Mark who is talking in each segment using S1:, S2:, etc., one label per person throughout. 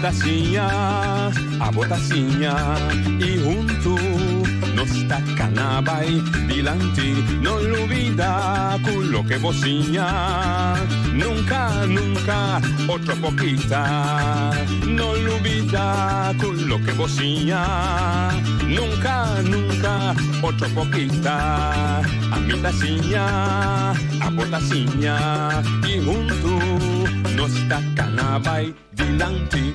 S1: ta siña, abo ta siña y huntu nos ta cana bay dilanti. No lubida cu loke bo siña nunca, nunca otro por kita. No lubida cu loke bo siña nunca, nunca otro por kita. Ami ta siña, abo ta siña y huntu nos ta cana bay dilanti.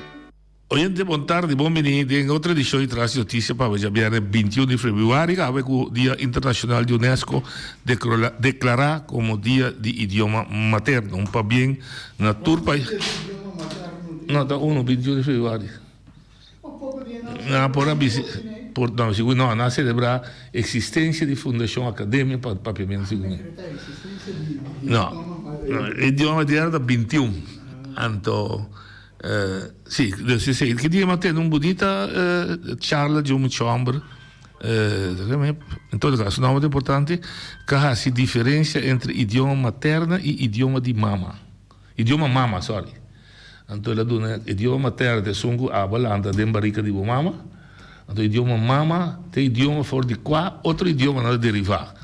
S2: Oyente bon tardi, bon bini den otro edicion di Tras di Noticia pa djabierne 21 di februari, awe cu Dia Internacional di UNESCO declara como Dia di Idioma Materno. Un pabien na tur pais. No, ta uno, 21 di februari. Nan por a bisi, por, no, sigur no, nan a celebra existencia di Fundacion Academia pa Papiamento sigur mi. No, no, idioma materno ta 21, anto. Sí, dus esei. Ki dia mi a tende un bunita charla di un mucha homber, en todo caso su nomber ta importante, ka hasi diferencia entre idioma materna y idioma di mama, idioma mama, sorry. Anto el a duna idioma materna ta esun ku abo a lanta den barika di bo mama, anto idioma mama ta e idioma for di kua otro idiomanan ta deriva.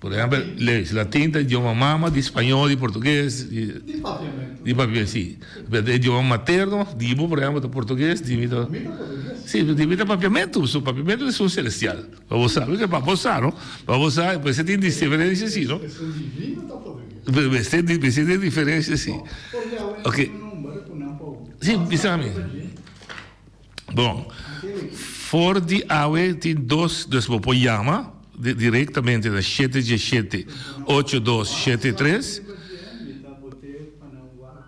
S2: Por ehempel, lees, latin ta idioma mama di spañol, di portugues, di.
S3: Di papiamentu.
S2: Di papiamentu, si. Pero e idioma materno di bo, por ehempel, ta portugues, di mi ta.
S3: Mi ta portugues.
S2: Si, di mi ta papiamentu, so papiamentu ta esun celestial. Pa bo sa, pa bo sa, no? Pa bo sa, mester tin diferencia, si, no?
S3: Esun divino ta portugues.
S2: Mester, mester tin diferencia, si.
S3: Porque awe
S2: Ok.
S3: nan tin un number cu nan por.
S2: Si, bisa mi. Bon, for di awe tin dos, dus bo por yama directamente na shete diesshete ocho dos shete tres.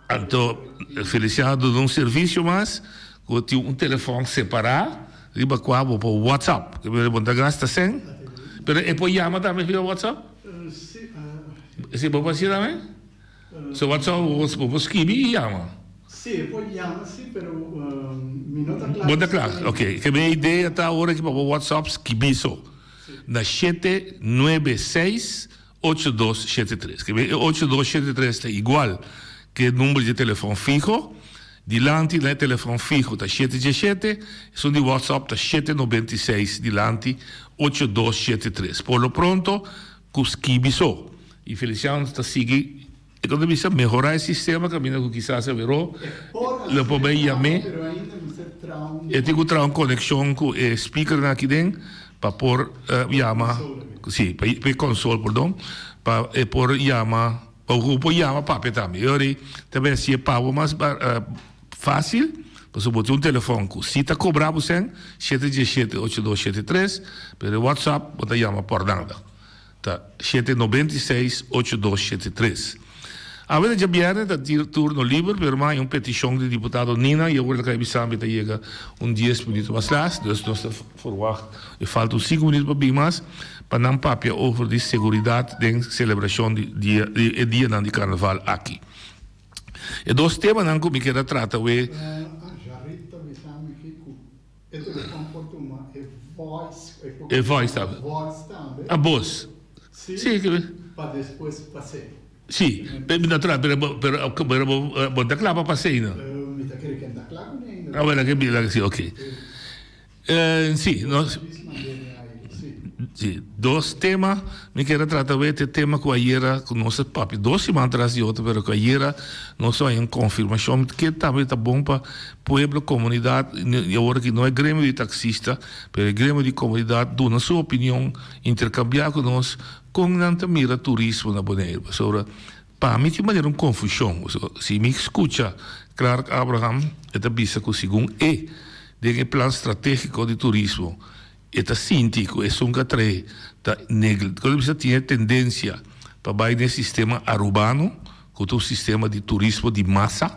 S2: Anto Feliciano duna un servicio mas cu tin un telefon separa riba cua bo por WhatsApp. Bo no ta gasta cen, pero e por yama tambe via WhatsApp? Si bo por haci tambe? So WhatsApp bo por skibi y yama?
S3: Si, e por yama si, pero mi no ta kla.
S2: Bo ta kla, ok. Ke mi idea ta ora ki pa bo WhatsApp skibi so na 796 8273. Ke mi e 8273 ta igual ke number di telefon fiho. Dilanti na e telefon fiho ta shete diesshete, esun di WhatsApp ta 796 dilanti 8273. Por lo pronto ku skibi so. Y Feliciano ta sigui. E ta bisa mehorá e sistema kaminda ku kisas a weró lo por bai yam'é. E tin ku traha un konekshon ku e speakernan aki den pa por yama, si, pa e konsol, perdon, pa e por yama, pa ku por yama papia tambe. E ora ei ta bai hasié pa bo mas fásil, pasobra bo tin un telefòn ku si ta kobra bo sèn, shete diesshete ocho dos shete tres, pero e whatsapp bo ta yama pòrnada. Ta shete 96 8273. Awe ta djabièrnè ta turno liber pero mas un petishon di diputado Nina y awor ta kai bisa mi ta yega un dies minuto mas las dus nos ta verwacht e falta un sinku minuto pa bin mas pa nan papia over di seguridat den selebrashon di dia di e dianan di karnaval aki. E dos temanan ku mi kier a trata awe.
S3: E telefon por tuma e voice.
S2: E voice tambe.
S3: Voice tambe.
S2: A bos.
S3: Si.
S2: Si.
S3: Pa despues pas'é.
S2: Si. Pero natural, pero pero pero bo bo ta kla pa pas'é no?
S3: Mi ta kere ken ta kla kuné ainda.
S2: Ah bueno, ke bira si, oké. Si, nos. Si, dos tema mi kier a trata awe, ta e tema ku ayera ku nos a papia dos siman tras di otro, pero ku ayera nos a haña un konfirmashon ke tambe ta bon pa pueblo, komunidat, i awor aki no e gremio di taksista, pero e gremio di komunidat duna su opinion, interkambiá ku nos kon nan ta mira turismo na Boneiru. Pasobra pa mi tin manera un konfushon. Si mi skucha Clark Abraham e ta bisa ku segun e den e plan stratégiko di turismo, E ta sinti ku esun ku a trae ta negli, ku ta bisa tin e tendensia pa bai den e sistema arubano, ku ta un sistema di turismo di masa,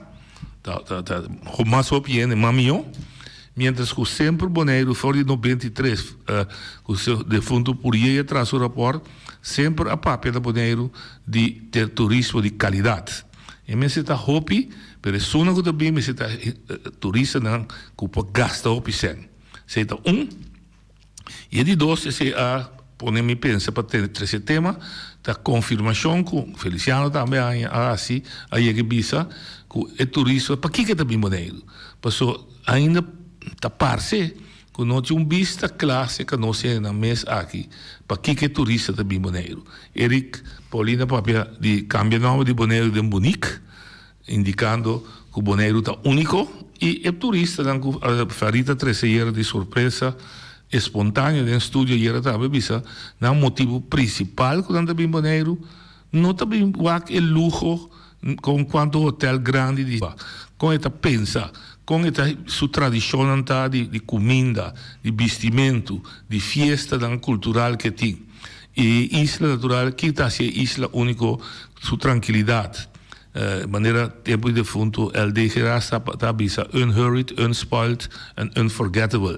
S2: ta ta ta mas hopi hende mas mihó, miéntras ku semper Boneiru for di 93 ku su defuntu Puriey a traha su rapòrt, semper a papia na Boneiru di ter turismo di kalidat. E mester ta hopi, pero esunnan ku ta bin mester ta turistanan ku por gasta hopi sèn. Esei ta un. I e di dos, esei a pone mi pensa pa trese tema, ta konfirmashon ku Feliciano tambe a haña a hasi, a yega e bisa ku e turismo, pakiko e ta bin Boneiru? Paso. ainda ta parse ku no tin un bista kla serka nos hendenan mes aki pa kiko e turista ta bin Boneiru. Eric Paulina papia di kambia nòmber di Boneiru den Boniek, indikando ku Boneiru ta úniko i e turistanan ku Farita trese ayera di sorpresa espontáneo den studio ayera tambe bisa nan motibu prinsipal ku nan ta bin Boneiru no ta bin wak e luho kon kuantu hotel grandi di kon e ta pensa kon e ta su tradishonnan ta di kuminda di bistimentu di fiestanan kultural ke tin i isla natural ki ta hasi e isla úniko su trankilidat. Manera tempu di defuntu LD. Geras ta bisa, Unhurried, unspoiled and unforgettable.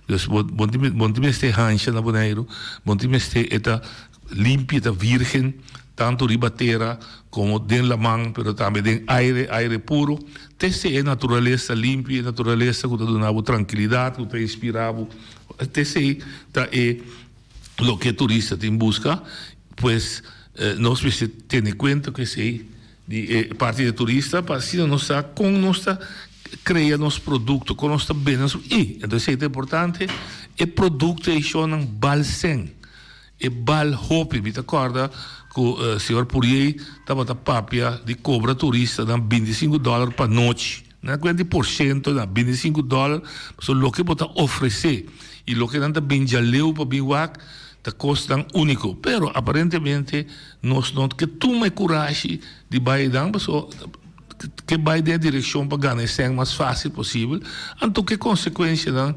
S2: Dus bo bo no tin mester hansha na Boneiru, bo no tin mester e ta limpi, e ta virgen, tantu riba tera komo den laman, pero tambe den aire, aire puru. Te si e naturalesa limpi, e naturalesa ku ta duna bo trankilidat, ku ta inspira bo, te esei ta e loke e turista tin buska, pues nos mester tene kuenta ku esei di e parti di e turista pa asina nos sa kon nos ta krea nos produkto, kon nos ta bende nos i entonces esei ta importante e produkto ei shonnan bal sen, e bal hopi. Mi ta kòrda ku señor Puriey tabata papia di kobra turistanan 25 dòler pa nochi. Nan a kuenta di porshento na 25 dòler, pasobra loke bo ta ofresé i loke nan ta bin djaleu pa bin wak ta kosnan úniko. Pero aparentemente nos no ke tuma e kurashi di bai einan pasobra ke bai den e direkshon pa gana e sèn mas fásil posibel. Anto ke konsekuensianan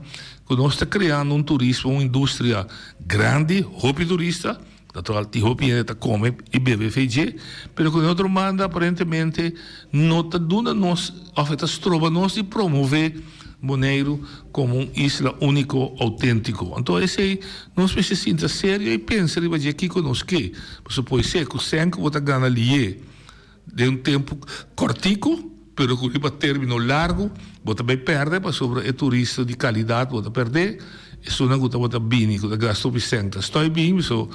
S2: ku nos ta kreando un turismo, un industria grandi, hopi turista. Natural tin hopi hende ta come y bebe VG, pero cu den otro banda aparentemente no ta duna nos of e ta stroba nos di promove Boneiru como un isla unico autentico. Anto esey nos mester sinta serio y pensa riba dje kico nos ke. Pasobra por esey cu cen cu bo ta gana liye Den un tempu kòrtiku, pero ku riba término largu, bo ta bai pèrdè pasobra e turista di kalidat bo ta pèrdè, esunnan ku tabata bini ku ta gasta hopi sèn ta stòi bin, so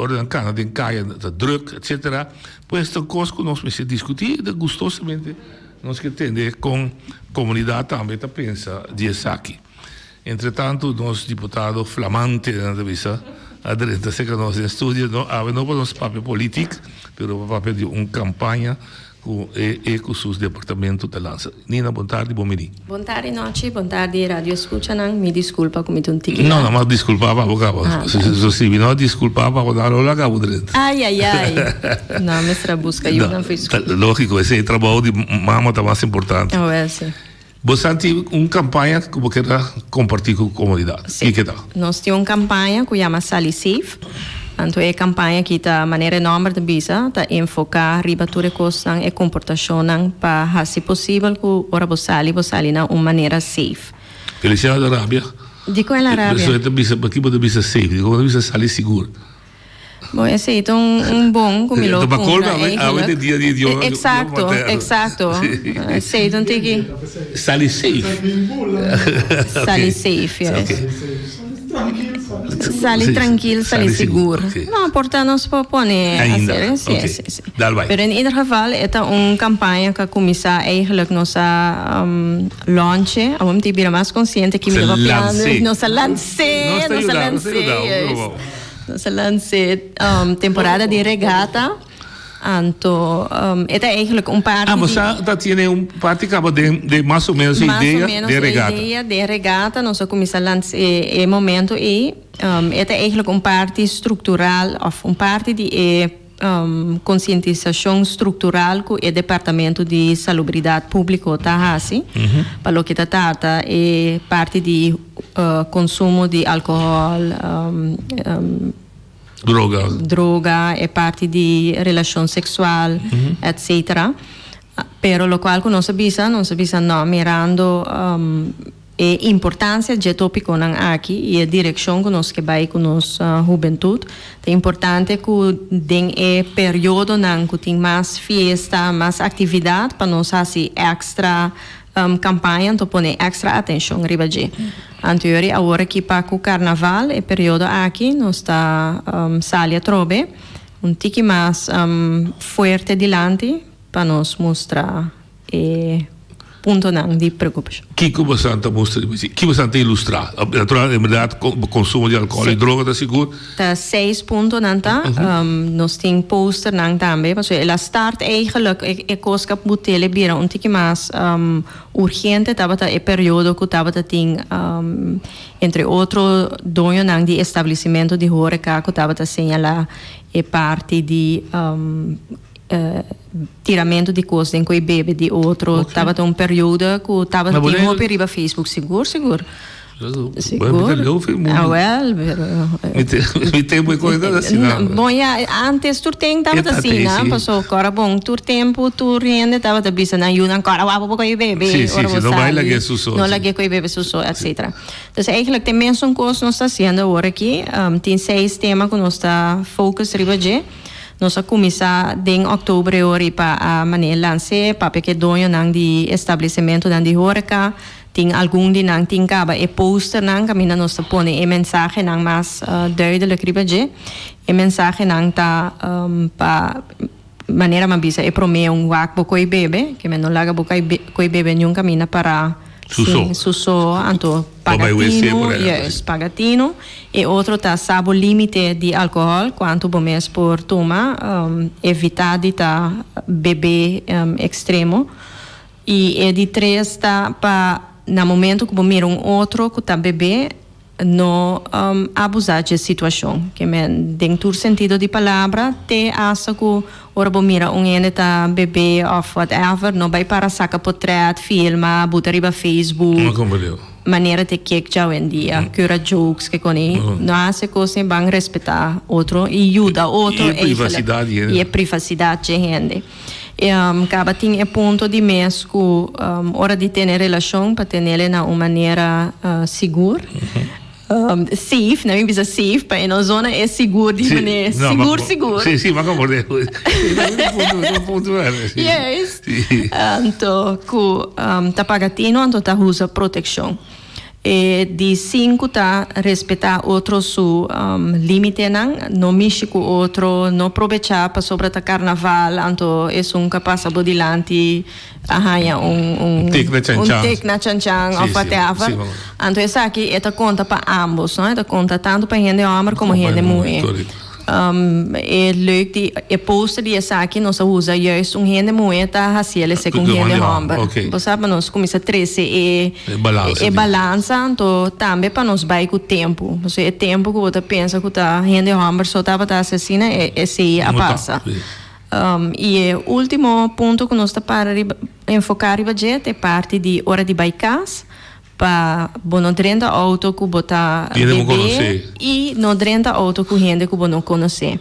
S2: ora nan kana den kaya ta drùk etsetera. Pues ta kos ku nos mester diskutí i ta gustosamente nos ke tende kon komunidat tambe ta pensa di esaki. Entre tanto nos diputado flamante nan ta bisa a drenta cerca nos den studio no awe no pa nos papia politic pero pa papia di un campaña cu e e cu sus departamento ta lansa. Nina bon tardi bon bini.
S4: Bon tardi Nochi, bon tardi radio escuchanan, mi disculpa cu mi ta un tiki
S2: No no mas disculpa pa bo caba so si mi no a disculpa pa bo nan lo laga bo drenta.
S4: Ay ay ay no mester a busca yunan for
S2: disculpa. Logico esey trabao di mama ta mas importante.
S4: Awel si.
S2: Bo sa tin un kampaña ku bo keda kompartí ku komunidat.
S4: Sí.
S2: Kiko ta?
S4: Nos tin un kampaña ku yama Sali Safe. Anto e kampaña aki ta, manera e nòmber ta bisa, ta enfoká riba tur e kosnan, e komportashonnan pa hasi posibel ku ora bo sali, bo sali na un manera safe.
S2: Feliciano ta rabia.
S4: Dikon el a rabia?
S2: Pasobra e ta bisa, pakiko bo ta bisa safe? Dikon bo ta bisa sali sigur?
S4: Bon, esei ta un bon ku mi lo
S2: cumpra eigenlijk.
S4: Exacto, exacto. Esei ta un tiki.
S2: Sali safe.
S4: Sali safe, yes. Sali trankil, sali sigur. No, por ta nos por pone
S2: Ainda.
S4: Sí, sí, sí. Pero in ieder geval e ta un campaña ku a kuminsá eigenlijk nos a launch'e. Awor mi tin bira mas konsiente ki mi ta papiando. Nos a lans'é, nos a lans'é. Nos a lans'é temporada di regata, anto e ta eigenlijk un parti di.
S2: Ah, bo sa ta tiene un parti caba den den mas o menos e idea den regata.
S4: Mas o menos e idea den regata, nos a cuminsa lans'é e momento ei. E ta eigenlijk un parti structural of un parti di e concientisacion structural cu e Departamento di Salubridad Publico ta haci pa loke ta trata e parti di consumo di alcohol,
S2: Droga.
S4: droga, e parti di relacion sexual, etcetera. Pero locual cu nos a bisa, nos a bisa no, mirando e importancia dje topiconan aki y e direccion cu nos ke bay cu nos hubentud, ta importante cu den e periodonan cu tin mas fiesta, mas actividad, pa nos haci extra Campaña anto pone extra atencion riba dje. Anterior y awor aki pa cu Carnaval e periodo aki nos ta sali atrobe un tiki mas fuerte dilanti pa nos mustra e. puntonan di preokupashon.
S2: Kiko boso ta mustra riba esei? Kiko boso ta ilustrá? Natural, en bèrdat, konsumo di alkohòl i droga ta sigur.
S4: Ta seis puntonan ta. Nos tin posternan tambe, pasobra el a start eigenlijk e kos ku a but'el e bira un tiki mas urgente tabata e periodo ku tabata tin entre otro doñonan di establesimentu di horeca ku tabata señalá e parti di Tiramentu di kos den ku e bebe di otro tabata un periodo ku tabata tin hopi riba Facebook sigur sigur.
S2: Sigur.
S4: Awel pero.
S2: Mi tempu e kos ta asina.
S4: Bon ya antes tur ten tabata asina paso kora bon tur tempu tur hende tabata bisa nan yunan kora wak bo ku e bebe ora bo sali no lag'e ku e bebe su so etcetera. Dus eigenlijk te mesun kos nos ta hasiendo awor aki tin seis tema ku nos ta focus riba dje. Nos a kuminsá den òktober e ora i pa a manera lans'é, papia ku e doñonan di establesimentunan di hóreka. Tin algun di nan tin kaba e posternan kaminda nos ta pone e mensahenan mas duidelijk riba dje. E mensahenan ta pa manera mi a bisa e promé un wak bo koe bebe, ke men no laga bo koe bebe niun kaminda para
S2: Su so.
S4: Su so, anto
S2: Pa
S4: paga
S2: bai wc,
S4: tinu,
S2: por ehempel.
S4: juist, paga tinu. E otro ta sa bo limite di alcohol, cuanto bo mes por tuma, evita di ta bebe extremo. Y e di tres ta pa na momento cu bo mira un otro cu ta bebe, No abusá dje situashon. Ke men, den tur sentido di palabra, te asta ku ora bo mira un hende ta bebe òf whatever, no bai para saka potrèt, filma, buta riba Facebook.
S2: No komprendé.
S4: Manera te kek djawendia, kura jokes ke koni. No hasi kos ei, ban respetá otro i yuda otro
S2: I e privasidat di hende.
S4: I e privasidat dje hende. Kaba tin e punto di mes ku ora di tene relashon pa tenele na un manera sigur, safe, nan mi bisa safe pa e no zona e sigur di manera sigur sigur.
S2: Si, si, m'a komprende.
S4: Yes. Anto ku ta paga tino anto ta usa protekshon. E di sinku ta respetá otro su límitenan, no mishi ku otro, no probechá pasobra ta karnaval, anto esun ka pasa bo dilanti a haña un un
S2: tek na chanchan,
S4: un tek na chanchan òf whatever. Anto esaki e ta konta pa ámbos, no? E ta konta tantu pa hende hòmber komo hende muhé. E leuk di e poster di esaki nos a usa juist un hende muhe ta haciel esey cu un hende homber. Bo sa pa nos cuminsa trece e e balansa anto tambe pa nos bay cu tempo. Pasobra e tempo cu bo ta pensa cu ta hende homber so tabata haci asina esey a pasa. Y e ultimo punto cu nos ta para riba enfoca riba dje ta e parti di ora di bay cas. Pa bo no drenta auto ku bo ta bebe i no drenta auto ku hende ku bo no konosé.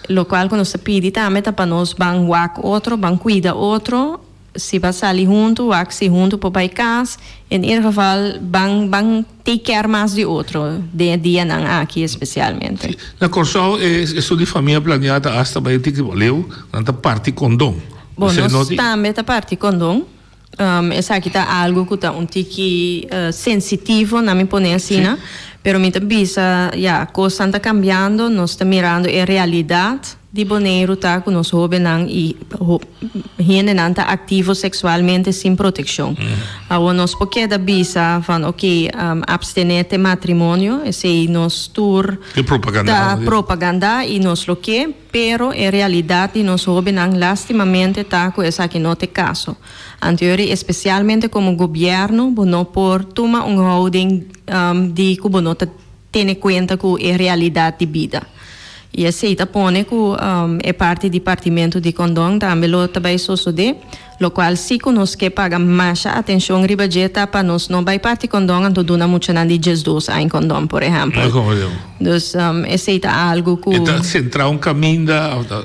S4: Lokual ku nos ta pidi tambe ta pa nos ban wak otro, ban kuida otro. Si bo a sali huntu, wak si huntu por bai kas. En ieder geval ban ban take care mas di otro den e dianan aki espesialmente.
S2: Na Kòrsou e esun di famia planiá ta asta bai tiki leu, nan ta parti kondon.
S4: Bon, nos tambe ta parti kondon. Esaki ta algo cu ta un tiki sensitivo, na mi pone asina, pero mi ta bisa, ya, cosnan ta cambiando, nos ta mirando e realidad di Boneiru ta cu nos hobennan y hendenan ta activo sexualmente sin proteccion. Awor nos por keda bisa van ok, abstene te matrimonio, esey nos tur ta propaganda y nos lo ke. Pero e realidad di nos hobennan lastimamente ta cu esaki no t'e caso. Anteori especialmente como gobierno bo no por tuma un houding di cu bo no ta tene cuenta cu e realidad di bida. Y esey ta pone cu e parti di partimento di condon tambe lo ta bay sosode. Locual si cu nos ke paga masha atencion riba dje ta pa nos no bay parti condon anto duna muchanan di diesdos aña condon por ehempel. Dus esey ta algo cu.
S2: E ta centra un caminda of ta.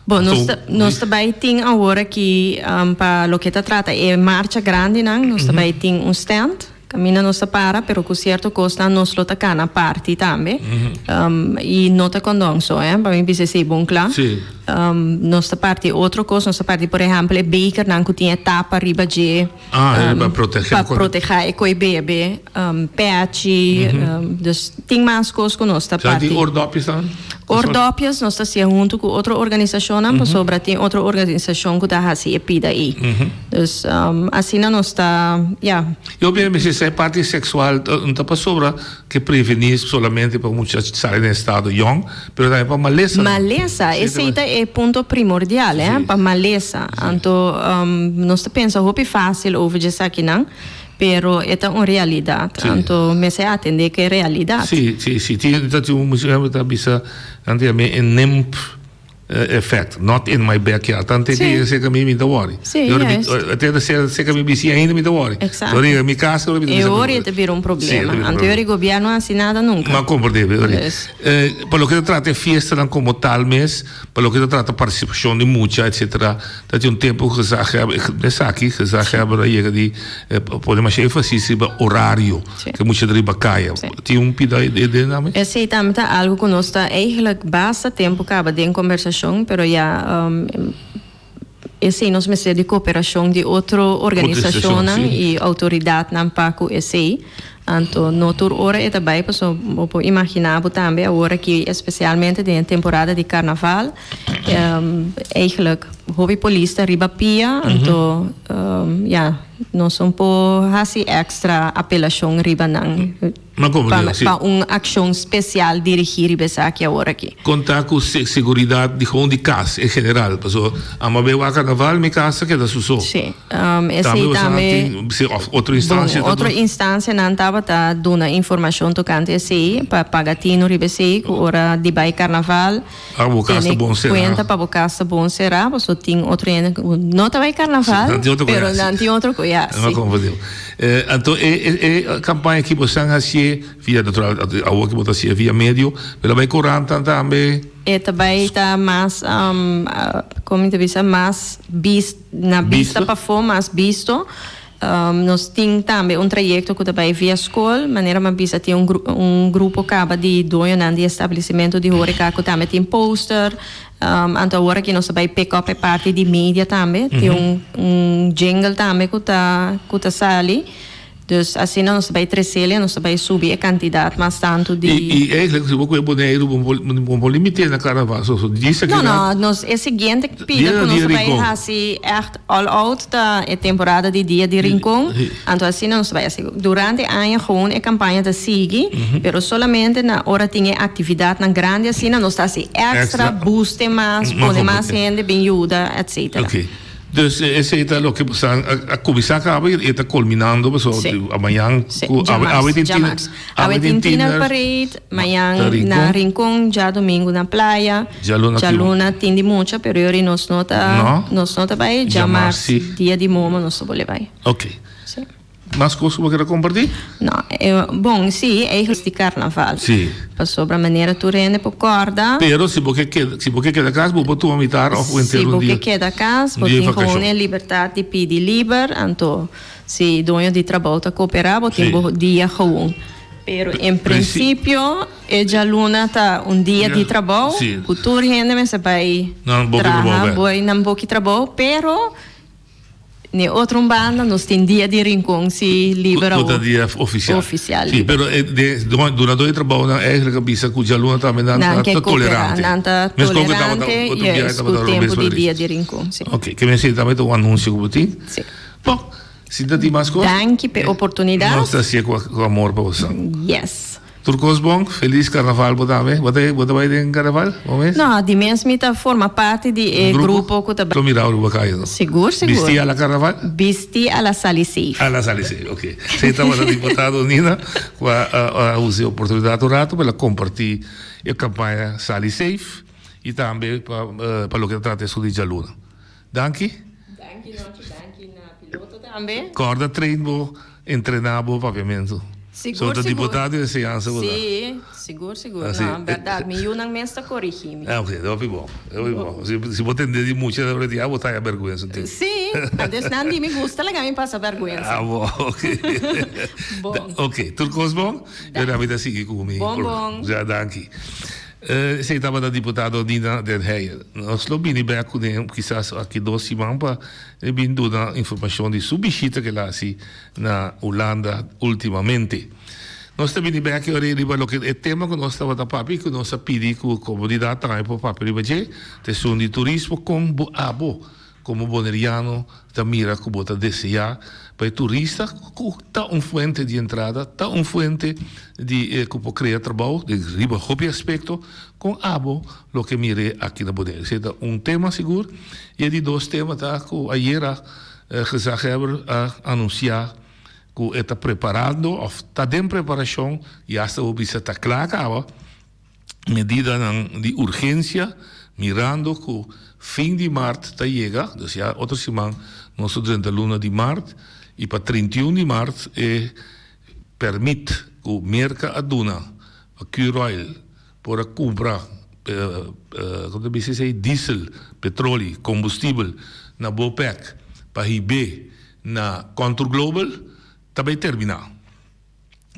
S4: Bon nos ta nos ta bay tin awor aki pa loke ta trata e marcha grandinan nos ta bay tin un stand. Caminda nos ta para, pero cu cierto cosnan nos lo ta cana parti tambe. Y no ta condon so, eh, pa mi bisa esey bon cla. Nos ta parti otro cos, nos ta parti por ehempel e bekernan cu tin e tapa riba dje.
S2: Ah, pa proteha.
S4: Pa proteha e coy bebe, pechi, dus tin mas cos cu nos ta parti.
S2: Sa tin oordopjes dan?
S4: Oordopjes nos ta hacié hunto cu otro organisacionnan pasobra tin otro organisacion cu ta haci e pida ey. Dus asina nos ta, ya.
S2: Y obviamente si e parti sexual no ta pasobra ke preveni solamente pa mucha sali den estado yong, pero tambe pa malesa.
S4: Malesa, esey ta e punto primordial, eh, pa malesa. Anto nos ta pensa hopi facil over dje esakinan. Pero e ta un realidad, anto mester atende cu e realidad.
S2: Sí, sí, sí. Tin, ta tin un mucha hende ta bisa, nan ta yama e NIMB effect, not in my backyard. Tante que yega cerca mi, mi ta worry.
S4: Sí, juist.
S2: Te ta cerca mi bisi ainda mi ta worry.
S4: Exacto.
S2: Ora yega mi casa, ora mi ta
S4: E ora e ta bira un problema. Anto e ora e gobierno no haci nada nunca.
S2: Ma comprende, e ora. Pa loke ta trata e fiestanan como tal mes, Pa loke ta trata partisipashon di mucha etcetera ta tin un tempu gezaghebber esaki gezaghebber a yega di pone masha énfasis riba orario ku mucha ta riba kaya. Tin un pida den tambe?
S4: Esei tambe ta algu ku nos ta eigenlijk basta tempu kaba den kombersashon pero ya esei nos mester di koperashon di otro organisashonnan i outoridatnan pa ku esei. Anto no tur ora e ta bai pasobra bo por imaginá bo tambe awor aki espesialmente den e temporada di karnaval eigenlijk hopi polis ta riba pia anto ya nos no por hasi extra apelashon riba nan pa un akshon spesial dirigí riba esaki awor aki.
S2: Konta ku seguridat di gewoon di kas en general pasobra amo a wak karnaval mi kas ta keda su so.
S4: Sí. Esei tambe.
S2: Of otro instancia.
S4: Bon, otro instancianan tabata duna informacion tocante esei, pa paga tino riba esei, cu ora di bai carnaval,
S2: Pa bo cas ta bon
S4: cera. Tene cuenta pa bo cas ta bon cera, pasobra tin otro hende cu no ta bai carnaval, pero nan tin otro cu ya,
S2: si. Anto e campaña aki bo san hacié via, natural, awor cu bo ta hacié via medio, pero a bai corantan tambe?
S4: E ta bai ta mas, como mi ta bisa, mas bis. Na bista pafó mas bisto. Nos tin tambe un trayekto ku ta bai via skol. Manera mi a bisa tin un un grupo kaba di doñonan di establesimentu di horeka ku tambe tin poster. Anto awor aki nos ta bai pick up e parti di media tambe. Tin un un jingle tambe ku ta ku ta sali. Dus asina nos ta bai tresel i nos ta bai subi e kantidat mas tantu di.
S2: I eigenlijk si bo kohe Boneiru bo bo por limité na karnaval so so djis aki
S4: No no nos e siguiente pida ku nos ta bai hasi ègt all out ta e temporada di dia di Rincon anto asina nos ta bai hasi durante aña gewoon e kampaña ta sigui pero solamente na ora tin e aktividatnan grandi asina nos ta hasi èkstra buste mas pone mas hende bin yuda etcetera.
S2: Dus esei ta loke bo sa a kuminsá kaba i e ta kulminando pasobra mañan ku awe tin tiner
S4: Awe tin tiner parade, mañan na Rincon, djadumingu na Playa, djaluna tin di mucha pero yori nos no ta nos no ta bai, djamars dia di momo nos ta bole bai.
S2: Ok. Mas kos ku bo kere kompartí?
S4: No, bon, sí, eigenlijk di karnaval.
S2: Sí.
S4: Pasobra manera tur hende por kòrda.
S2: Pero si bo ke keda, si bo ke keda kas, bo por tuma mitar òf un henter un dia.
S4: Si bo ke keda kas, bo tin gewoon e libertat di pidi liber, anto si doño di trabou ta koperá, bo tin bo dia gewoon. Pero en prinsipio e djaluna ta un dia di trabou, ku tur hende mester bai traha, bai nan boki trabou, pero. N'e otro un banda nos tin dia di Rincon si liber
S2: awor. Ku ta dia ofisial.
S4: Ofisial.
S2: Si, pero e dunador di trabounan eigenlijk a bisa ku djaluna tambe nan ta tolerante.
S4: Nan ta tolerante, juist, ku tempu di dia di Rincon, si.
S2: Ok, ke mester tambe ta un anunsio ku bo tin.
S4: Si.
S2: Bon, si ta tin mas kos.
S4: Danki p'e oportunidat.
S2: Nos ta hasié ku amor pa boso.
S4: Yes.
S2: Tur kos bon, felis karnaval bo tambe. Bo ta bo ta bai den karnaval bo mes?
S4: No, di mes mi ta forma parti di e grupo ku ta bai.
S2: Lo mira riba kaya no?
S4: Sigur, sigur.
S2: Bisti a la karnaval?
S4: Bisti a la sali safe.
S2: A la sali safe, ok. Esei tabata diputado Nina ku a a usa e oportunidat un rato pa el a kompartí e kampaña Sali Safe i tambe pa pa loke ta trata esun di djaluna. Danki.
S4: Danki Nochi, danki na piloto tambe.
S2: Kòrda train bo. Entrená bo papiamentu.
S4: Sigur, sigur.
S2: So ta diputado di enseñansa bo ta.
S4: Sí, sigur, sigur. No, bèrdat. Mi yunan mes ta korigí mi.
S2: Ah, ok. Hopi bon. Hopi bon. Si, si bo tende di mucha ta retiá, bo ta haña bèrgwensa un tiki.
S4: Sí. Antes nan di mi gusta laga mi pasa bèrgwensa.
S2: Ah, bon. Ok.
S4: Bon.
S2: Ok. Tur kos bon?
S4: Danki.
S2: Yo mi ta sigui ku mi.
S4: Bon, bon.
S2: Ja, danki. Esei tabata diputado Nina den Heyer. Nos lo bini bèk kuné kisas aki dos siman pa E bin duna informashon di su bishita ku el a hasi na Hulanda ultimamente. Nos ta bini bek e ora ei riba loke e tema ku nos tabata papia i ku nos a pidi ku komunidat tambe por papia riba dje, ta esun di turismo, kon bo abo komo boneriano ta mira ku bo ta deseá pa e turista ku ta un fuente di entrada, ta un fuente di ku por krea trabou den riba hopi aspekto, kon abo lo ke mir'é aki na Boneiru. Esei ta un tema sigur. I e di dos tema ta ku ayera Gezaghebber a anunsiá ku e ta preparando òf ta den preparashon i asta bo bisa ta kla kaba medidanan di urgensia mirando ku fin di mart ta yega, dus ya otro siman nos ta drenta luna di mart i pa 31 di mart e pèrmit ku Merka a duna pa Curoil por a kumpra kon ta bisa esei diesel, petroli, kombustibel na Bopec pa hib'é na Contour Global ta bay termina.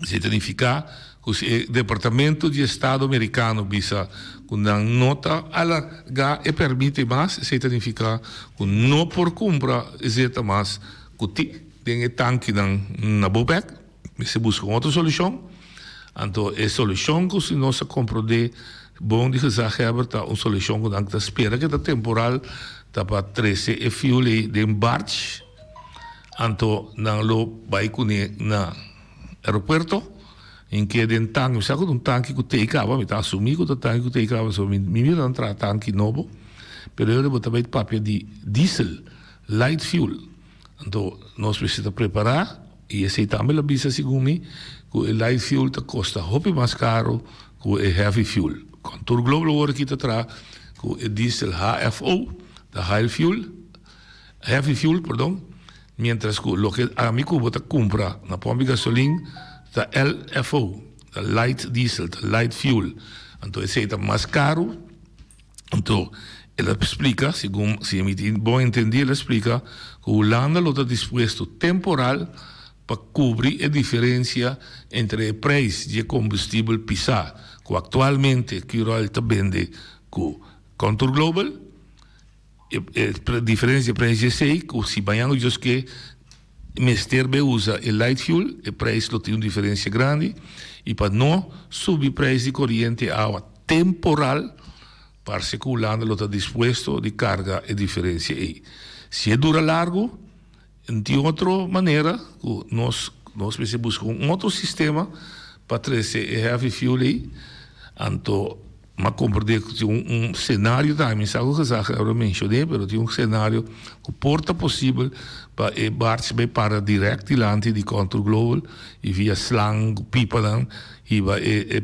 S2: Esey ta nifica cu si e Departamento di Estado Mericano bisa cu nan no ta alarga e permit mas, esey ta nifica cu no por cumpra zeta mas cu tin den e tankinan na Bopec. Mester busca un otro solucion. Anto e solucion cu si nos a comprende bon di gezaghebber ta un solucion cu nan ta spera cu ta temporal, ta pa trece e fuel ey den barge, anto nan lo bay cune na aeropuerto en ke den tanki. Mi sa cu ta un tanki cu tey caba, mi ta asumi cu ta tanki cu tey caba, pasobra mi mira nan traha tanki nobo, pero e ora bo ta bay papia di diesel, light fuel. Anto nos mester ta prepará, i esei tambe lo bisa segun mi, ku e light fuel ta kosta hopi mas karu ku e heavy fuel. Kon tur Global awor aki ta traha ku e diesel HFO, ta high fuel, heavy fuel, perdon, mientras ku loke ami ku bo ta kumpra na pòmpi gasolin ta LFO, ta light diesel, ta light fuel. Anto esei ta mas karu. Anto, el a splika, segun si mi tin bon entendí, el a splika ku Hulanda lo ta dispuesto temporal pa kubri e diferensia entre e preis di e kombustibel pisá ku aktualmente Curoil ta bende ku Contour Global, e diferensia di preis di esei ku si mañana ku Dios ke mester bay usa e light fuel, e prijs lo tin un diferencia grandi y pa no subi prijs di coriente y awa temporal, parce cu Hulanda lo ta dispuesto di carga e diferencia ey. Si e dura largo, no tin otro manera cu nos nos mester busca un otro sistema pa trece e heavy fuel ey, anto M'a komprendé ku tin un senario tambe, mi sa ku gezag a menshoné, pero tin un senario ku por ta posibel pa e barge bai para dirèkt dilanti di Contour Global i via slang ku pipanan hiba e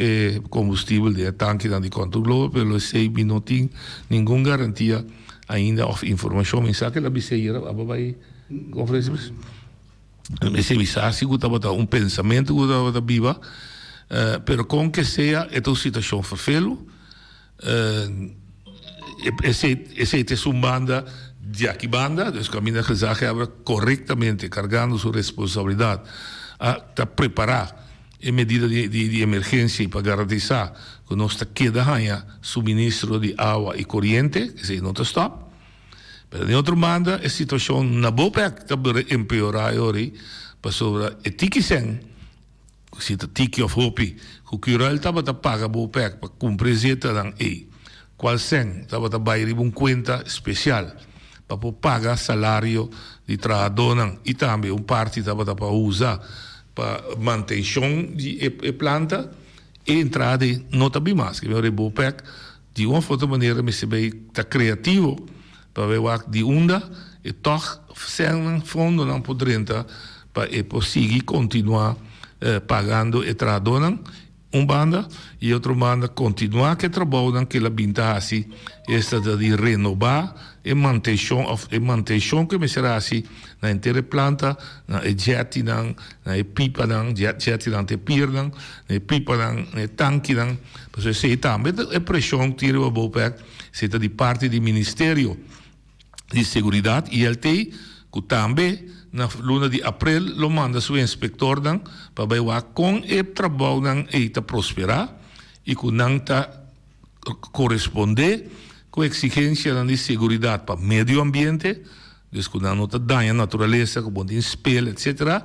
S2: e kombustibel den e tankinan di Contour Global, pero esei mi no tin ningun garantia ainda òf informashon. Mi sa ku el a bis'é ayera, abo bai konferensia. Mester bisa si ku tabata un pensamentu ku tabata biba, pero kon ke sea e ta un situashon ferfelu. Esei esei ta esun banda di aki banda, dus kaminda gezaghebber korektamente kargando su responsabilidat a ta prepará e medida di di emergensia pa garantisá ku nos ta keda haña suministro di awa i koriente, esei no ta stòp. Pero den otro banda e situacion na Bopec ta bira empeora e ora ei pasobra e tiki cen, si ta tiki of hopi, cu Curoil tabata paga Bopec pa cumpra e zetanan ei, cual cen tabata bay riba un cuenta special pa por paga salario di trahadonan y tambe un parti tabata pa usa pa mantencion di e planta, e entrada ei no ta bin mas. Bopec Di un of otro manera mester bay ta creativo pa bay wak di unda e tog sennan, fondonan por drenta pa e por sigui continua pagando e trahadornan un banda y otro banda continua cu e trabounan cu el a bin ta haci, esta ta di renoba e mantencion of e mantencion cu e mester haci na henter e planta, na e jettynan, na e pipanan, jettynan ta e piernan, na e pipanan, na e tankinan. Pasobra esei tambe ta e preshon ku tin riba Bopec, esei ta di parti di Ministerio di Seguridat, ILT, ku tambe na luna di aprel lo manda su inspektornan pa bai wak kon e trabounan ei ta prosperá i ku nan ta korespondé ku eksigensianan di seguridat pa medio ambiente. Dus ku nan no ta daña naturalesa, ku bo tin spel, etcetera.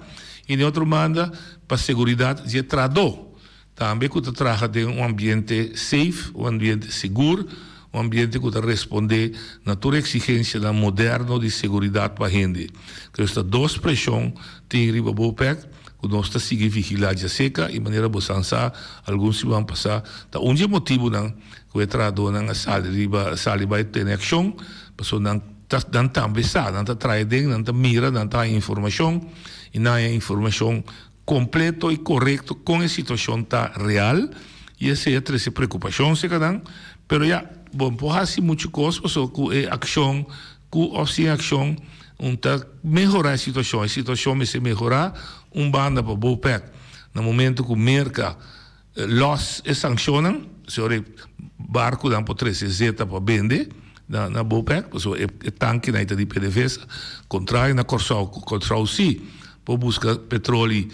S2: I di otro banda, pa seguridat dje trahadó, tambe ku ta traha den un ambiente safe, un ambiente sigur, un ambiente ku ta respondé na tur eksigensianan moderno di seguridat pa hende. Entonces ta dos preshon tin riba Bopec ku nos ta sigui vigilá djaseka i manera bo san sa algun siman pasá ta un dje motibunan ku e trahadónan a sali riba sali bai tene akshon pasobra nan ta nan tambe sa nan ta traha den nan ta mira nan ta haña informashon i nan haña informashon kompleto i korekto kon e situashon ta real i esei a trese preokupashon serka nan pero ya bo no por hasi muchu kos pasobra ku e akshon Ku òf sin akshon un ta mehorá e situashon. E situashon mester mehorá un banda pa Bopec. Na momento ku Merka lòs e sankshonnan, si ora e barkunan por trese zeta pa bende na na Bopec, pasobra e tankinan ei ta di PDVSA, kontrario na Kòrsou, ku Kòrsou sí por buska petroli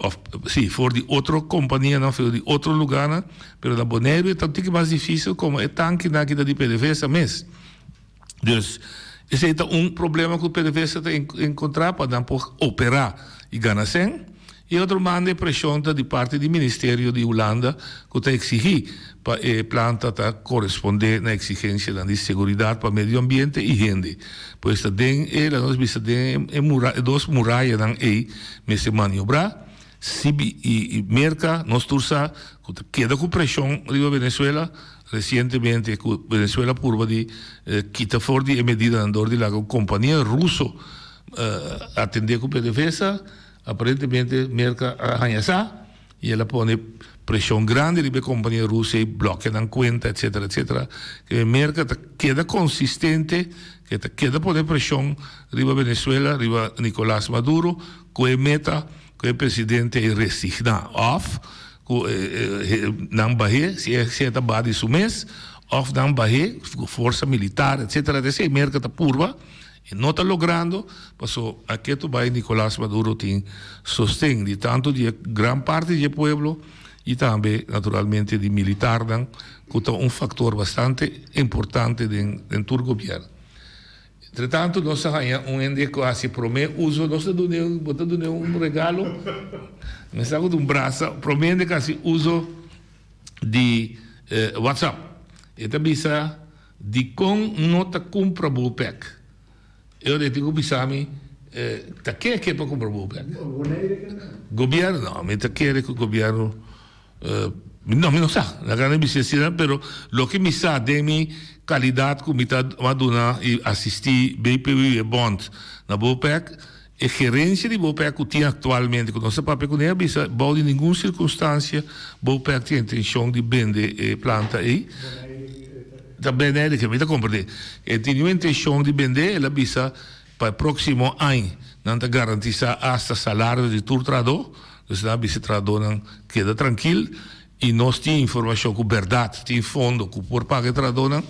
S2: òf sí for di otro kompanianan, for di otro lugánan, pero na Boneiru e ta un tiki mas difísil komo e tankinan aki ta di PDVSA mes. Dus, esei ta un problema ku PDVSA ta enkontrá pa nan por operá i gana sèn. I otro banda e preshon ta di parti di Ministerio di Hulanda ku ta eksigí pa e planta ta korespondé na eksigensianan di seguridat pa medio ambiente i hende. Pues ta den e, laga nos bisa, den e mura, e dos murayanan ei mester maniobrá. Si i Merka, nos tur sa ku ta keda ku preshon riba Venezuela. Resientemente ku Venezuela purba di kita for di e medidanan dor di laga un kompania ruso atendé ku PDVSA, aparentemente Merka a haña sa i el a pone preshon grandi riba e kompania ruso ei blòkia nan kuenta etsetera etsetera. Ke Merka ta keda konsistente, ke ta keda pone preshon riba Venezuela, riba Nicolas Maduro ku e meta ku e presidente ei resigná òf Ku nan bah'é, si e si e ta baha di su mes, òf nan bah'é ku forsa militar, etsetera. Esei Merka ta purba, e no ta logrando, paso a ketu bai Nicolas Maduro tin sosten di tantu di e gran parti di e pueblo i tambe naturalmente di militarnan, ku ta un faktor bastante importante den den tur gobièrnu. Entre tanto nos a haña un hende ku a hasi promé uso, nos ta dun'é, bo ta dun'é un regalo, mi sa ku ta un brasa, promé hende ku a hasi uso di WhatsApp. E ta bisa, Dikon no ta kumpra Bopec? E ora e tin ku bisa mi, Ta ke ke pa kumpra Bopec? Gobièrnu? No, mi ta kere ku gobièrnu. No, mi no sa. Laga nan bisa asina, pero loke mi sa den mi kalidat ku mi ta a duna i asistí BPU e bond na Bopec, e gerensia di Bopec ku tin aktualmente, ku nos ta papia kuné, a bisa bou di ningun sirkunstansia Bopec tin intenshon di bende e planta ei. Ta bende ei, mi ta komprendé. E tin niun intenshon di bende, el a bisa Pa e próksimo añ nan ta garantisá asta salario di tur trahadó. Dus nan a bisa e trahadónan keda trankil i nos tin informashon ku bèrdat tin fondo ku por paga e trahadónan.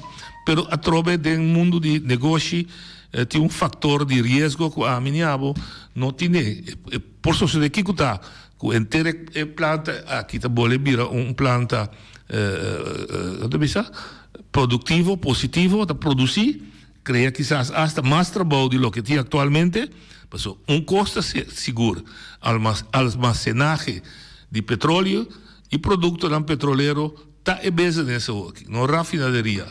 S2: Pero atrobe den mundu di negoshi tin un faktor di riesgo ku ami ni abo no tine. E por sosodé kiko ta ku henter e planta aki ta bole bira un planta, nan ta bisa, produktivo, positivo, ta produsí. Crea kisas hasta mas trabou di loke tin actualmente, pasobra un cos ta sigur, almacenahe di petroleo y productonan petrolero ta e business awoki, no rafinaderia.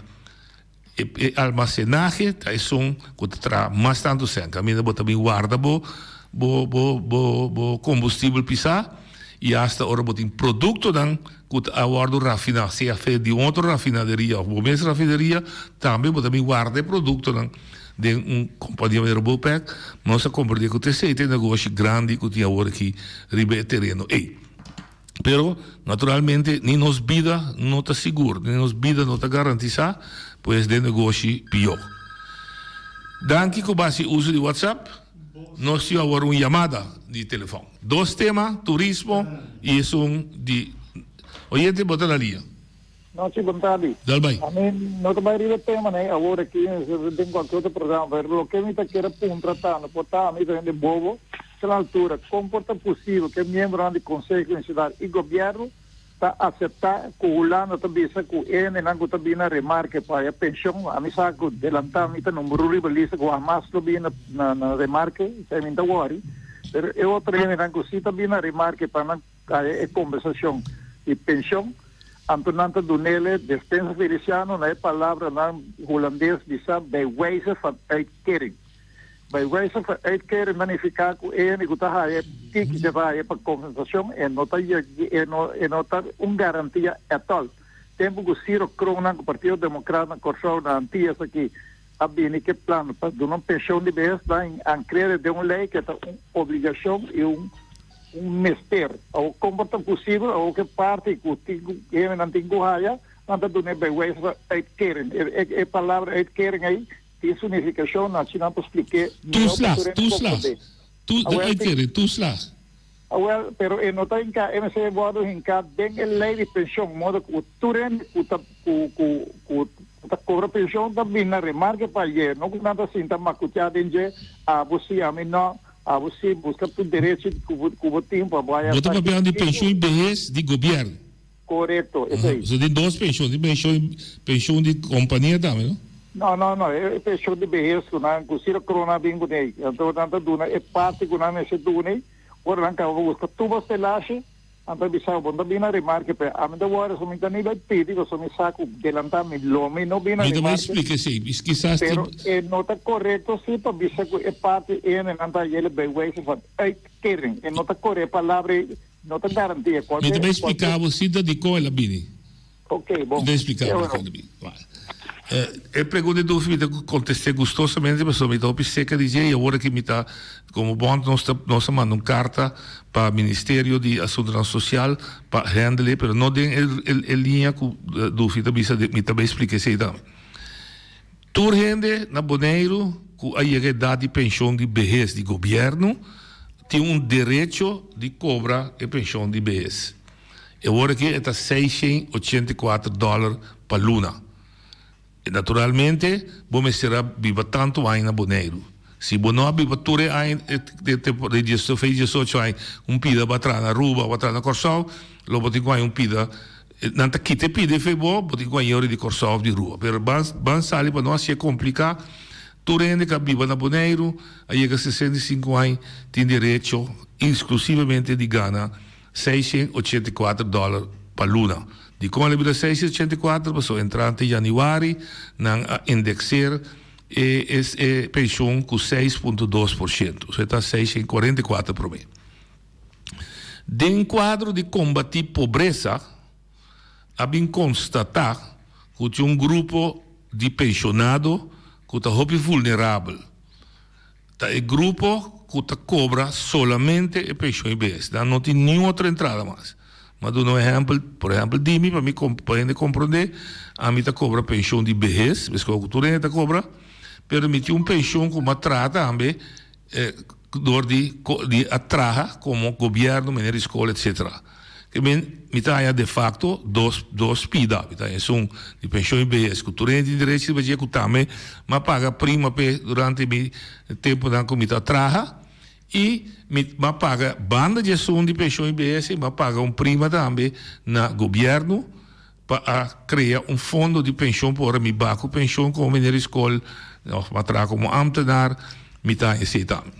S2: E almacenahe ta esun cu ta traha mas tanto cen, caminda bo ta bin warda bo bo combustibel pisa y hasta ora bo tin productonan ku ta a wòrdu rafiná, sea fe di un otro rafinaderia òf bo mes rafineria, tambe bo ta bin warda e produktonan den un kompania manera Bopec. Nos a komprendé ku ta esei ta e negoshi grandi ku tin awor aki riba e tereno ei. Pero, naturalmente, ni nos bida no ta sigur, ni nos bida no ta garantisá, pues den negoshi pió. Danki ku bo hasi uso di WhatsApp. Nos tin awor un yamada di telefòn. Dos tema, turismo y esun di oyente bo ta na liña.
S5: No, si, bon tardi.
S2: Dal bai.
S5: Ami no ta bai riba e tema nei awor aki, den cualkier otro programa, pero loke mi ta kier a puntra ta, no por ta ami ta hende bobo, te la altura, con por ta posibel cu e miembronan di Conseho Insular y Gobierno ta acepta cu Hulanda ta bisa cu e hendenan cu ta bini na remarke pa haya pension, ami sa cu delanta mi ta number un riba lista cu hamas lo bini na remarke, esei mi ta worry. Pero e otro hendenan ku si ta bini na remarke pa nan haya e kompensashon di penshon, anto nan ta dunele Despensa Feliciano na e palabranan hulandes bisa bij wijze van uitkering. Bij wijze van uitkering ta nifiká ku e hende ku ta haya tiki dje ta haya pa kompensashon e no ta e no e no ta un garantia ètòl. Tempu ku Ciro Kroonnan ku Partido Demokrat na Kòrsou na Antias aki a bini ku e plan pa duna un penshon di behes nan a krere den un lei ku ta un obligashon i un un mester. Awor kon por ta posibel awor ku e parti ku tin ku hendenan tin ku haya nan ta dun'é bij wijze van uitkering. E e palabra uitkering ei tin su nifikashon na asina nan por splik'é mihó pa
S2: Toeslag,
S5: tur hende
S2: toeslag.
S5: komprondé.
S2: Tu, de
S5: Awor tin.
S2: uitkering, toeslag.
S5: Awel, pero e no ta hinká, e mester wòrdu hinká den e lei di penshon, modo ku tur hende ku ta ku ku ku ta kobra penshon ta bini na remarke pa ayer, no ku nan ta sinta makutiá den dje, abo si, ami no, abo si, buska tur derechi ku bo ku bo tin pa bo haya
S2: Bo ta
S5: sa
S2: papiando di
S5: kiko.
S2: penshon i behes di gobièrnu.
S5: Korekto, esei.
S2: So tin dos penshon, tin penshon penshon di kompania tambe, no?
S5: No, no, no, e penshon di behes ku nan ku Ciro Kroon a bin kuné, anto nan ta duna e parti ku nan mester duna. Ora nan kaba buska tur bo stelashi, nan ta bisa bo, bo no ta bini na remarke p'e. Ami ta wòri so mi ta ni bai pidi pasobra mi sa ku delantá mi lo mi no bini na
S2: Mi ta bai
S5: remarke.
S2: splika esei. Kisas tin.
S5: Pero e no ta korekto si pa bisa ku e parti ene nan ta yele bij wijze van uitkering. E no ta kore e palabra ei no ta garantia.
S2: Mi ta
S5: Kualke,
S2: bai
S5: kualke.
S2: splika bo si ta dikon el a bini.
S5: Ok, bon.
S2: Mi ta explica
S5: Te
S2: bo
S5: ora.
S2: dikon el a bini. E pregunta di Dufi mi ta conteste gustosamente pasobra mi ta hopi seca di dje y awor aki mi ta como bond nos ta nos a manda un carta pa Ministerio di Asuntonan Social pa handle pero no den e e liña cu Dufi ta bisa mi ta bay explica esey tambe. Tur hende na Boneiru cu a yega edad di pension di behes di gobierno tin un derecho di cobra e pension di behes. E wor aki e ta 684 dòler pa luna. Naturalmente bo mester a biba tantu aña na Boneiru. Si bo no a biba tur e aña di 18 aña un pida bo a traha na Aruba o a traha na Kòrsou, lo bo tin ku haña un pida. Nan ta kita e pida efe bo, bo tin ku haña ora di Kòrsou òf di Aruba. Pero ban ban sali pa no hasié kompliká. Tur hende ku a biba na Boneiru a yega 65 aña tin derecho inklusivamente di gana 684 dòler pa luna. Dikon el a bira 684? Pasobra entrante yanüari nan a indekseer e e penshon ku 6.2%, so e ta 644 promé. Den kuadro di kombatí pobresa a bin konstatá ku tin un grupo di penshonado ku ta hopi vulnerabel. Ta e grupo ku ta kobra solamente e penshon IBS. Nan no tin niun otro entrada mas. Mi a duna un ehèmpel, por ehèmpel di mi, pa mi pa hende komprondé, ami ta kobra penshon di behes, meskos ku tur hende ta kobra, pero mi tin un penshon ku mi a traha tambe dor di di a traha komo gobièrnu, meneer di skol, etsetera. Ke men mi ta haña de facto dos dos pida. Mi ta haña esun di penshon i behes ku tur hende tin derecho riba dje ku tambe mi a paga prima p'e durante mi tempunan ku mi ta traha i mi mi a paga banda di esun di penshon i behes mi a paga un prima tambe na gobièrnu pa a krea un fondo di penshon pa ora mi ba ku penshon komo meneer di skol òf mi a traha komo ámtenar mi ta haña esei tambe.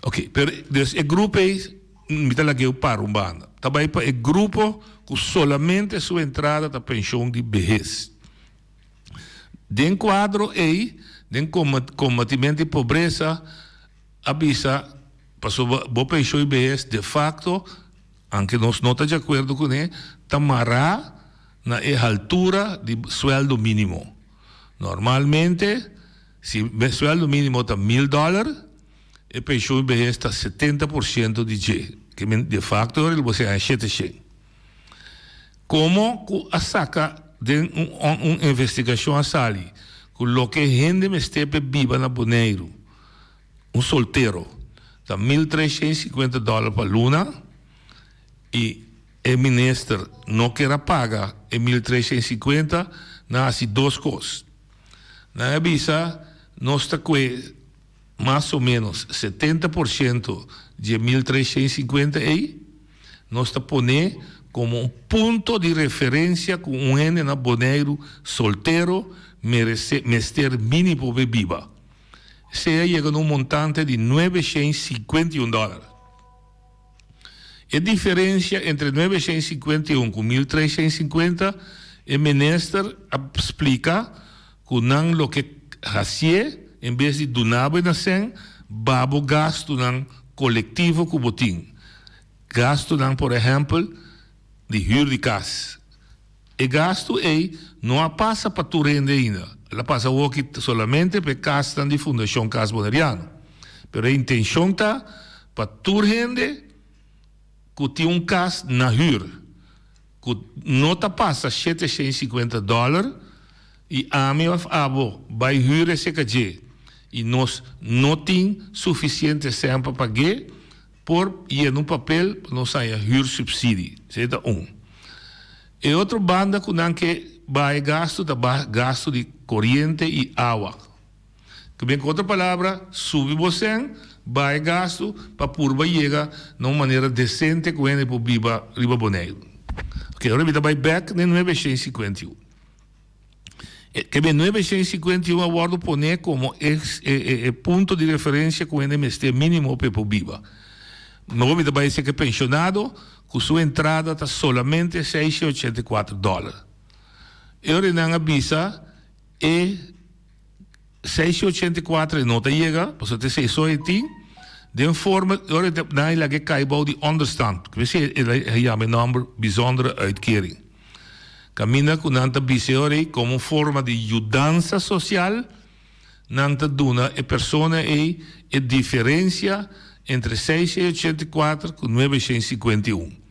S2: Oke, pero dus e grupo ei. Mi ta lag'é para un banda. Ta bai pa e grupo ku solamente su entrada ta penshon di behes. Den kuadro ei, den kombatimento di pobresa, a bisa pasobra bo penshon di behes de fakto, anke nos no ta di akuerdo kuné, ta mará na e haltura di suèldo mínimo. Normalmente, si suèldo mínimo ta mil dòler, E penshon behes ta 70% di dje, ke men de facto ora bo haña 700. Komo ku a saka den un un investigashon a sali ku loke hende mester p'e biba na Boneiru, un soltero, ta 1350 dòler pa luna i e minister no ker a paga e 1350, nan a hasi dos kos. Nan a bisa nos ta kue Mas o ménos 70% dje 1350 ei nos ta pon'é komo un punto di referensia ku un hende na Boneiru soltero meresé mester mínimo p'e biba. Esei a yega na un montante di 951 dòler. E diferensia entre 951 ku 1350, e minister a splika ku nan lo ke hasié en bes di duna bo e na sèn, ba bo gastunan kolektivo ku bo tin. Gastunan por ehèmpel di hür di kas. E gastu ei no a pasa pa tur hende ainda. El a pasa awoki solamente pa e kasnan di Fundashon Kas Boneriano. Pero e intenshon ta pa tur hende ku tin un kas na hür ku no ta pasa 750 dòler i ami òf abo bai hür esei ka dje i nos no tin sufisiente sèn pa pag'é, Por yena un papel pa nos haña huursubsidie. Esei ta un. E otro banda ku nan ke baha e gastu ta baha gastu di koriente i awa. Ku bien ku otro palabra, subi bo sèn, baha e gastu pa purba yega na un manera desente ku hende por biba riba Boneiru. Oke, ora mi ta bai bèk na e 951. Ke 951 a wòrdu poné komo e e punto di referensia ku hende mester mínimo pa e por biba. Nobo mi ta bai esei ku e penshonado ku su entrada ta solamente 684 dòler. E ora nan a bisa e 684 e no ta yega pasobra ta esei so e tin den forma ora nan a laga e kai bou di onderstand. P'esei e yama e nòmber bijzondere uitkering. Kaminda ku nan ta bisa e ora ei komo un forma di yudansa sosial, nan ta duna e persona ei e diferensia entre 684 ku 951.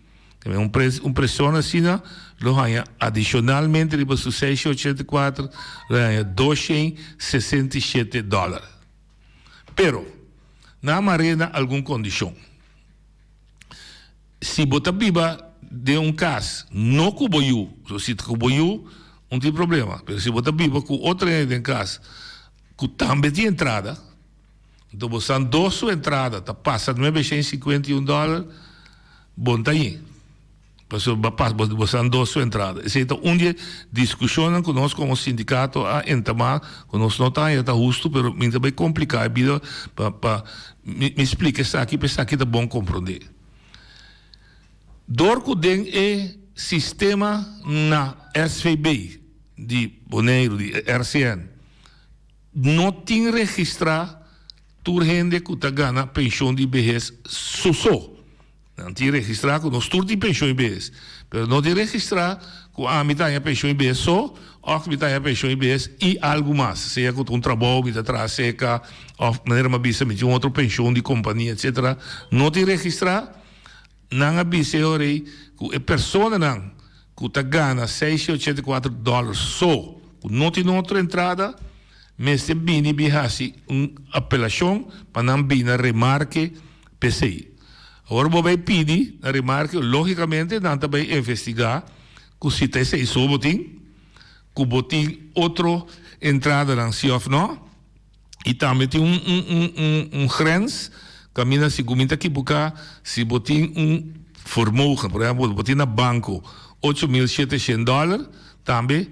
S2: Un un persona asina lo haña adishonalmente riba su 684 lo haña 267 dòler. Pero, nan a mar'é na algun kondishon. Si bo ta biba den un kas no ku bo yu, so si ta ku bo yu un tin problema, pero si bo ta biba ku otro hende den kas ku tambe tin entrada, anto bo san dos su entrada ta pasa 951 dòler, bo no ta yin. Pasobra bo pas bo san dos su entrada. Esei ta un di e diskushonnan ku nos komo sindikato a entamá ku nos no ta haña ta hustu pero mi ta bai kompliká e bida pa pa mi splika esaki pa esaki ta bon komprondé. Dor ku den e sistema na SVB di Boneiru di RCN no tin registrá tur hende ku ta gana penshon di behes su so. Nan tin registrá ku nos tur tin penshon i behes, pero no tin registrá ku ami ta haña penshon i behes so òf mi ta haña penshon i behes i algu mas, sea ku ta un trabou mi ta traha seka òf manera mi a bisa mi tin un otro penshon di kompania etsetera. No tin registrá. Nan a bisa e ora ei ku e personanan ku ta gana 684 dòler so, ku no tin otro entrada, mester bini bin hasi un apelashon pa nan bini na remarke p'esei. Awor bo bai pidi na remarke, logicamente nan ta bai investiga cu si ta esey so bo tin, cu bo tin otro entradanan si of no, y tambe tin un un un un un grens caminda si cu mi ta ekiboca si bo tin un vermogen, por ehempel bo tin na banco 8700 dollar, tambe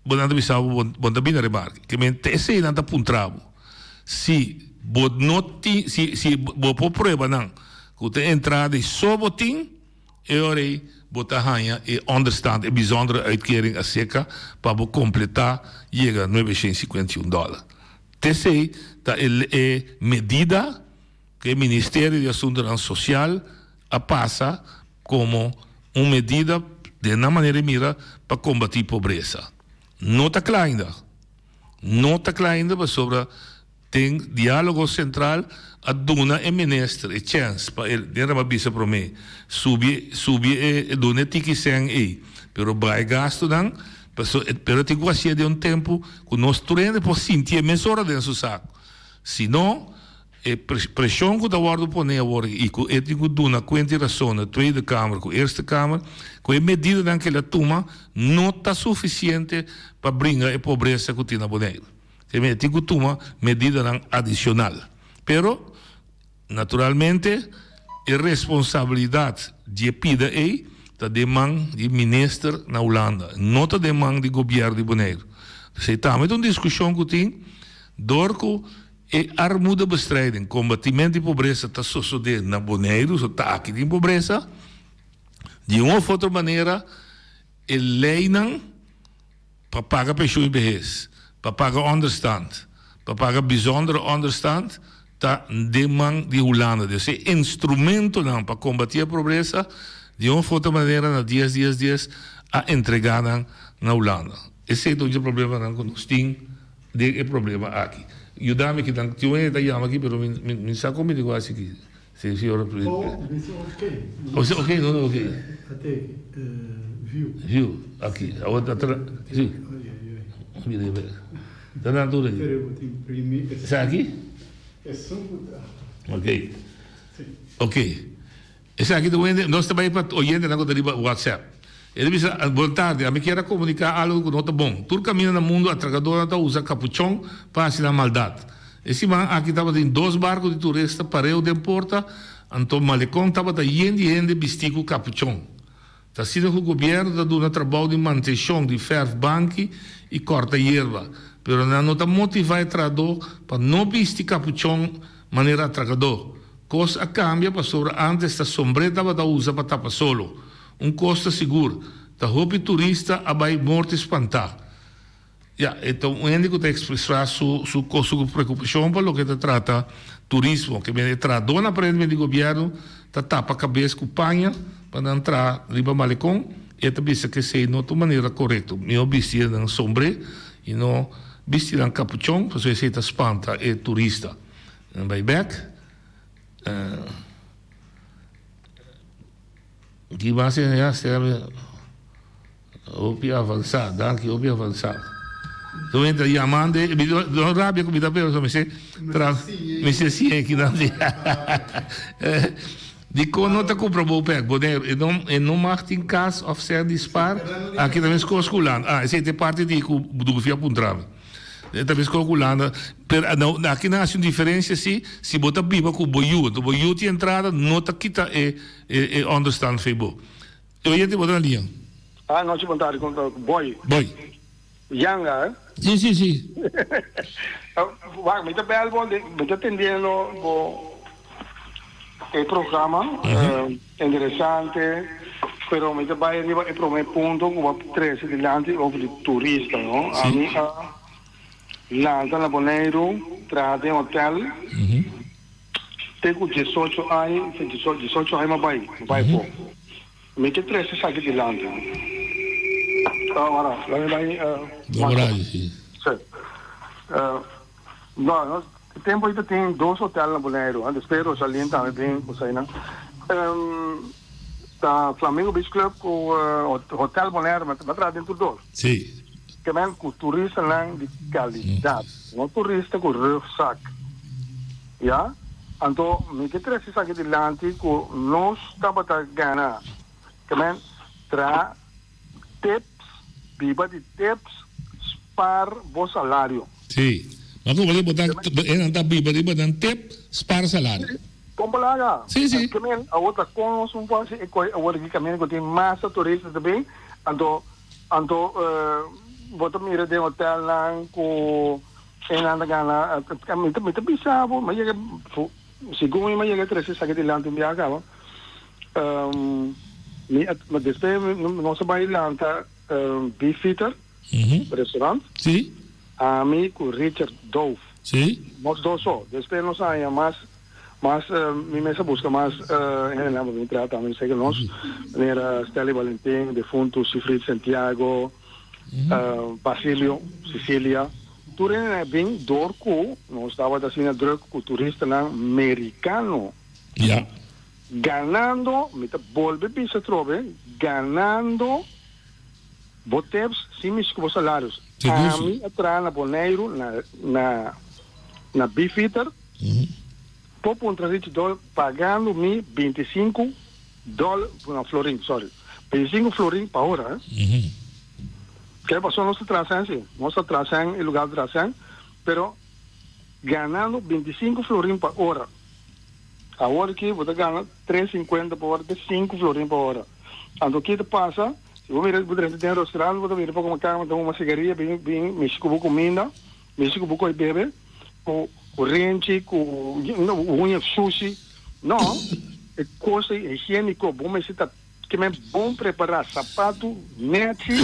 S2: Bo nan ta bisa bo, bo no ta bini remarke. Ke men ta esei nan ta puntra bo. Si bo no tin, si, si bo por prueba nan ku ta entrada ei so bo tin, e ora ei bo ta haña e onderstand, e bijzondere uitkering aserka pa bo kompletá yega 951 dòler. T'esei ta e, e medida ku e Ministerio di Asuntunan Sosial a pasa komo un medida den nan manera di mira pa kombatí pobresa. No ta kla ainda. No ta kla ainda pasobra den Diálogo Sentral a duna e minister e chèns pa e, den rama bisa promé, subi subi e duna e tiki sèn ei, pero baha e gastunan, paso pero e tin ku hasié den un tempu ku nos tur hende por sintié mesora den su saku. Si no, E preshon ku ta wòrdu poné awor i ku e tin ku duna kuenta i rason na Tweede Kamer ku Eerste Kamer ku e medidanan ku el a tuma no ta sufisiente pa bringa e pobresa ku tin na Boneiru. E tin ku tuma medidanan adicional. Pero, naturalmente, e responsabilidat di e pida ei ta den man di minister na Hulanda, no ta den man di gobièrnu di Boneiru. Esei tambe ta un diskushon ku tin dor ku. E armoedebestrijding, kombatimentu di pobresa ta sosodé na Boneiru, so ta aki tin pobresa. Di un òf otro manera e leinan pa paga penshun di behes, pa paga ònderstant, pa paga bizondere ònderstant ta den man di Hulanda. Dus e instrumentonan pa kombatí e pobresa di un òf otro manera na dies dies dies a entregá nan na Hulanda. Esei ta un dje problemanan ku nos tin den e problema aki. Yuda mi kinan tin un hende ta yama aki pero mi mi sa kon mi tin ku hasi aki. Si señor
S3: Oh, mi si ok.
S2: Oh si ok no no ok.
S3: Ate view.
S2: View aki awor ta tra si. Mira mira ta nan tur aki.
S3: Pero bo tin primi
S2: Esaki?
S3: Esun ku ta.
S2: Ok. Ok. Esaki ta wende, nos ta bai pa oyentenan ku ta riba WhatsApp. E ta bisa, Bon tardi, ami kier a komuniká algu ku no ta bon. Tur kaminda na mundu atrakadornan ta usa kapuchon pa hasi nan maldat. E siman aki tabatin dos barku di turista pareu den porta, anto malekon tabata yen di hende bistí ku kapuchon. Ta asina ku gobièrnu ta duna trabou di mantenshon di fèrf banki i kòrta yerba, pero nan no ta motivá e trahadó pa no bisti kapuchon manera atrakadó. Kos a kambia pasobra ántes ta sombré tabata usa pa tapa solo. Un kos ta sigur, ta hopi turista a bai morti spantá. Ya, e ta un hende ku ta ekspresá su su su preokupashon pa loke ta trata turismo. Ke men e trahadónan aparentemente di gobièrnu ta tapa kabes ku paña pa nan traha riba malekon. E ta bisa ku esei no ta un manera korekto. Mihó bisti nan sombré i no bisti nan kapuchon pasobra esei ta spanta e turista. Nan bai bek. Ki mas e hasi? Hopi avansá, danki, hopi avansá. So mi ta yamando, mi no rabia ku mi ta pero so mi se tra mi se siña kinan di. Dikon no ta kumpra bo pek Boneiru? E no e no mag tin kas òf sèn di spar? Aki ta meskos ku Hulanda. Ah, esei ta e parti di ku Dufi a puntra mi. E ta meskos ku Hulanda, pero aki nan hasi un diferensia si, si bo ta biba ku bo yu, anto bo yu tin entrada no ta kita e e ònderstand fei bo. E oyente bo ta na liña.
S5: Ah nochi bon tardi con ta boy.
S2: Boy.
S5: Yanga eh.
S2: Si si si.
S5: Wak mi ta bel bo mi ta tendiendo bo e programa interesante pero mi ta bay riba e prome punto cu bo a trece dilanti over di turista no ami a lanta na Boneiru traha den hotel Te ku diesocho aña, diesocho aña mi a bai, mi bai afó. Mi ke trese esaki dilanti. Ora, laat mi bai
S2: mas. Sí.
S5: No, nos e tempo ei ta tin dos hotel na Boneiru, despues Rosalin tambe bin ku eseinan. Ta Flamingo Beach Club ku Hotel Boneiru, mi a traha den tur dos.
S2: Sí.
S5: Ke men ku turistanan di kalidat, no turista ku rugzak. Ya, anto mi ke trese esaki dilanti ku nos tabata gana. Ke men traha tips, biba di tips, spar bo salario.
S2: Sí, ma ku bo ta e nan ta biba riba nan tip, spar salario.
S5: Kon bo laga?
S2: Sí, sí.
S5: Ke men awor ta kon nos un por hasi e koi awor aki kaminda ku tin masa turista ta bin, anto anto bo ta mira den hotelnan ku E nan ta gana, mi ta mi ta bisa bo, mi a yega, segun mi a yega trese esaki dilanti un biaha kaba, mi a, despues nos a bai lanta Beefeater restaurant, ami ku Richard Doof, nos dos so, despues nos a haña mas, mas mi mes a buska mas hendenan pa bin traha tambe serka nos, manera Stanley Valentin, defuntu Sifried Santiago, Basilio, Sicilia, tur hende a bin door cu nos tabata asina druk cu turistanan mericano.
S2: Ja.
S5: Ganando, mi ta bolbe bisa atrobe, ganando bo tips sin mishi cu bo salarios. Ami a traha na Boneiru na na na Beefeater, por puntra Richie Dol pagando mi 25 Dòl, no, florin, sorry. 25 florin pa ora, eh. Ke paso nos ta traha sen si. Nos ta traha sen, e lugar ta traha sen, pero ganando 25 florin pa ora. Awor aki bo ta gana tres sinkuenta pa ora te sinku florin pa ora. Anto ki ta pasa, si bo mira bo drenta den restaurant bo ta mira poko makamba ta huma sigaria bin bin mishi ku bo kuminda, mishi ku bo koi bebe, ku. Ku renchi, ku uña sushi. No, e kos higiéniko bo mester ta ke men bon prepará, sapatu nèchi,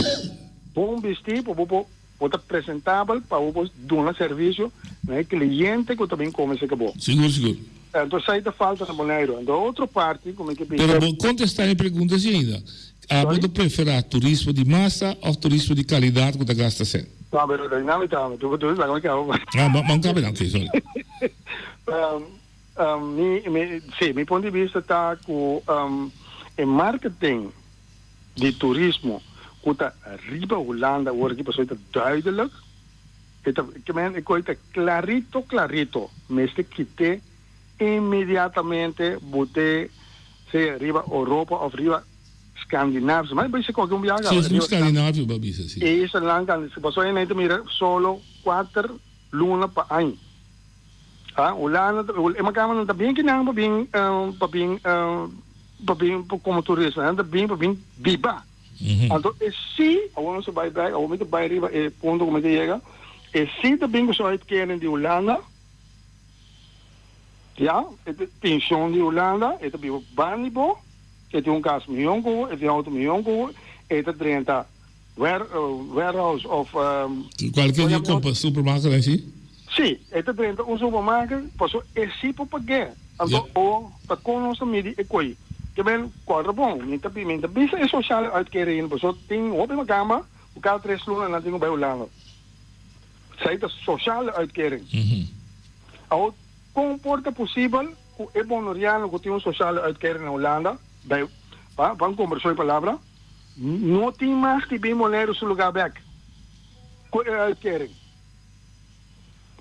S5: bon bistí pa bo por bo ta presentabel pa bo por duna servisio na e kliente ku ta bin kome serka bo.
S2: Sigur, sigur.
S5: Anto esei ta falta na Boneiru. Anto otro parti ku mi ke bisa.
S2: Pero bo kontestá mi pregunta si ainda. Abo ta preferá turismo di masa òf turismo di kalidat ku ta gasta sèn?
S5: No, pero ta na mi tambe. Tu tu laga mi kaba.
S2: Ah, ma un kabe dan. Oké, sorry.
S5: Mi, mi, sí, mi punto di bista ta ku e marketing di turismo ku ta riba Hulanda awor aki pasobra e ta duidelijk, e ta, ke men e koi ta klarito klarito, mester kit'é inmediatamente bot'é sea riba Europa òf riba Scandinavische, maar bisa koke un biaha
S2: Sí, un Scandinavio ba bisa, sí.
S5: E isla nan pasobra e ta mira solo kuater luna pa aña. Ah, Hulanda, e makamba nan ta bin kinan pa bin, pa bin, pa bin komo turista, nan ta bin pa bin biba. Anto e si, awor nos ta bai bek, awor mi ta bai riba e punto ku mi ta yega, e si ta bin ku su uitkering di Hulanda, ya, e penshon di Hulanda, e ta biba bandi bo. E tin un kas mion ku bo, e tin outo mion ku bo, e ta drenta warehouse of.
S2: Kualke di kompa supermarket asi?
S5: Si, e ta drenta un supermarket paso e si por pag'é. Anto o ta kon nos ta midi e koi. Ke men kòrda bon, mi ta mi ta bisa e sociale uitkering paso tin hopi makamba ku kada tres luna nan tin ku bai Hulanda. Esei ta sociale uitkering. Awor kon por ta posibel? Ku e bonoriano ku tin un sociale uitkering na Hulanda, bij, pa, ban kombersó e palabra, no tin mag di bin Boneiru su lugá bèk ku e uitkering.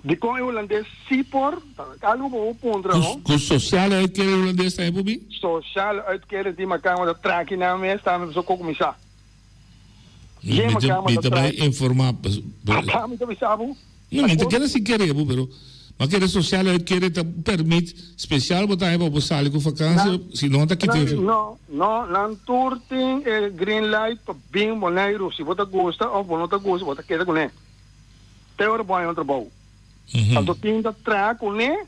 S5: Dikon e hulandes sí por? Ta algu ku bo puntra, no?
S2: Ku sociale uitkering hulandes tambe por bin?
S5: Sociale uitkering tin makamba ta traki nan mes tambe pasobra ku kuminsá.
S2: Mi ta, mi ta bai informá.
S5: Ata mi ta bisa bo.
S2: No, mi ta kere si kere bo, pero ma kere sociale uitkering ta un permit special bo ta haña pa bo sali ku vakantie, si no ta kita
S5: e. No, no, nan tur tin e green light pa bin Boneiru, si bo ta gusta of bo no ta gusta bo ta keda kuné te ora bo haña un trabou. Anto tin ta traha kuné,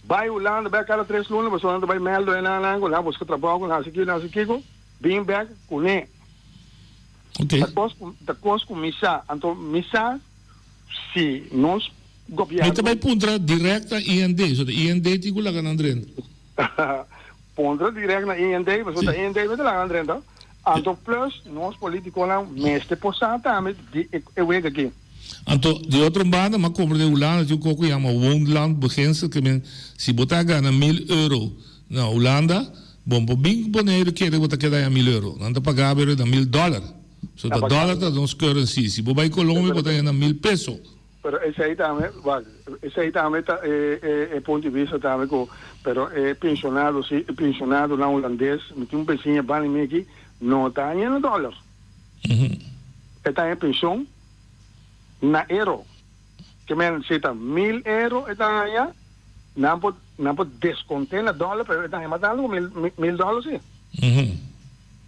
S5: bai Hulanda bek kada tres luna, pasobra nan ta bai mèldo e nan nan ku nan buska trabou, ku nan hasi kiko, nan hasi kiko. Bin bek kuné.
S2: Okay.
S5: Ta kos ku ta kos ku mi sa. Anto mi sa si nos gobièrnu.
S2: Mi ta bai puntra dirèkt na IND. So ta IND tin ku laga nan drenta.
S5: Puntra dirèkt na IND pasobra ta IND mester laga nan drenta. Anto plus nos politikonan mester por sa tambe di e wega aki.
S2: Anto di otro banda mi a kompra den Hulanda tin un kos ku yama woonlandbeginsel ke men si bo ta gana mil euro Na Hulanda, bon por bin ku Boneiru kere bo ta keda haña mil euro. Nan ta paga bo na mil dòler. So ta dòler ta nos currency. Si bo bai Colombia bo ta haña na mil peso.
S5: Pero esei tambe, wak, esei tambe ta e e punto di bista tambe ku, pero e pensionado si, e pensionadonan hulandes, mi tin un besiña banda di mi aki, no ta haña na dòler. E ta haña penshon na euro. Ke men si ta mil euro e ta haña, nan por nan por desconté na dòler pero e ta haña mas tantu ku mil mil dòler si.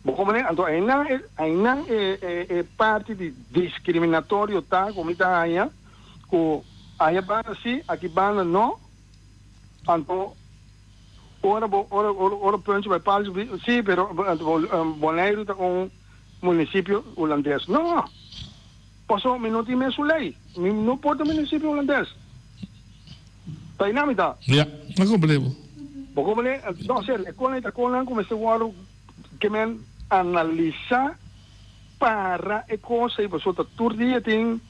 S5: Bo komprendé? Anto einan e einan e e e parti di discriminatorio ta ku mi ta haña ku aya banda si aki banda no, anto ora bo ora ora ora punch bai pal si pero anto Boneiru ta un municipio hulandes. No! Paso mi no tin mesun ley. Mi no por ta municipio hulandes. Ta ayna mi ta.
S2: Ja, mi comprende bo.
S5: Bo comprende? No, serio, e con ta con nan cu mester wordo ke men analisa para e cos ey paso ta tur dia tin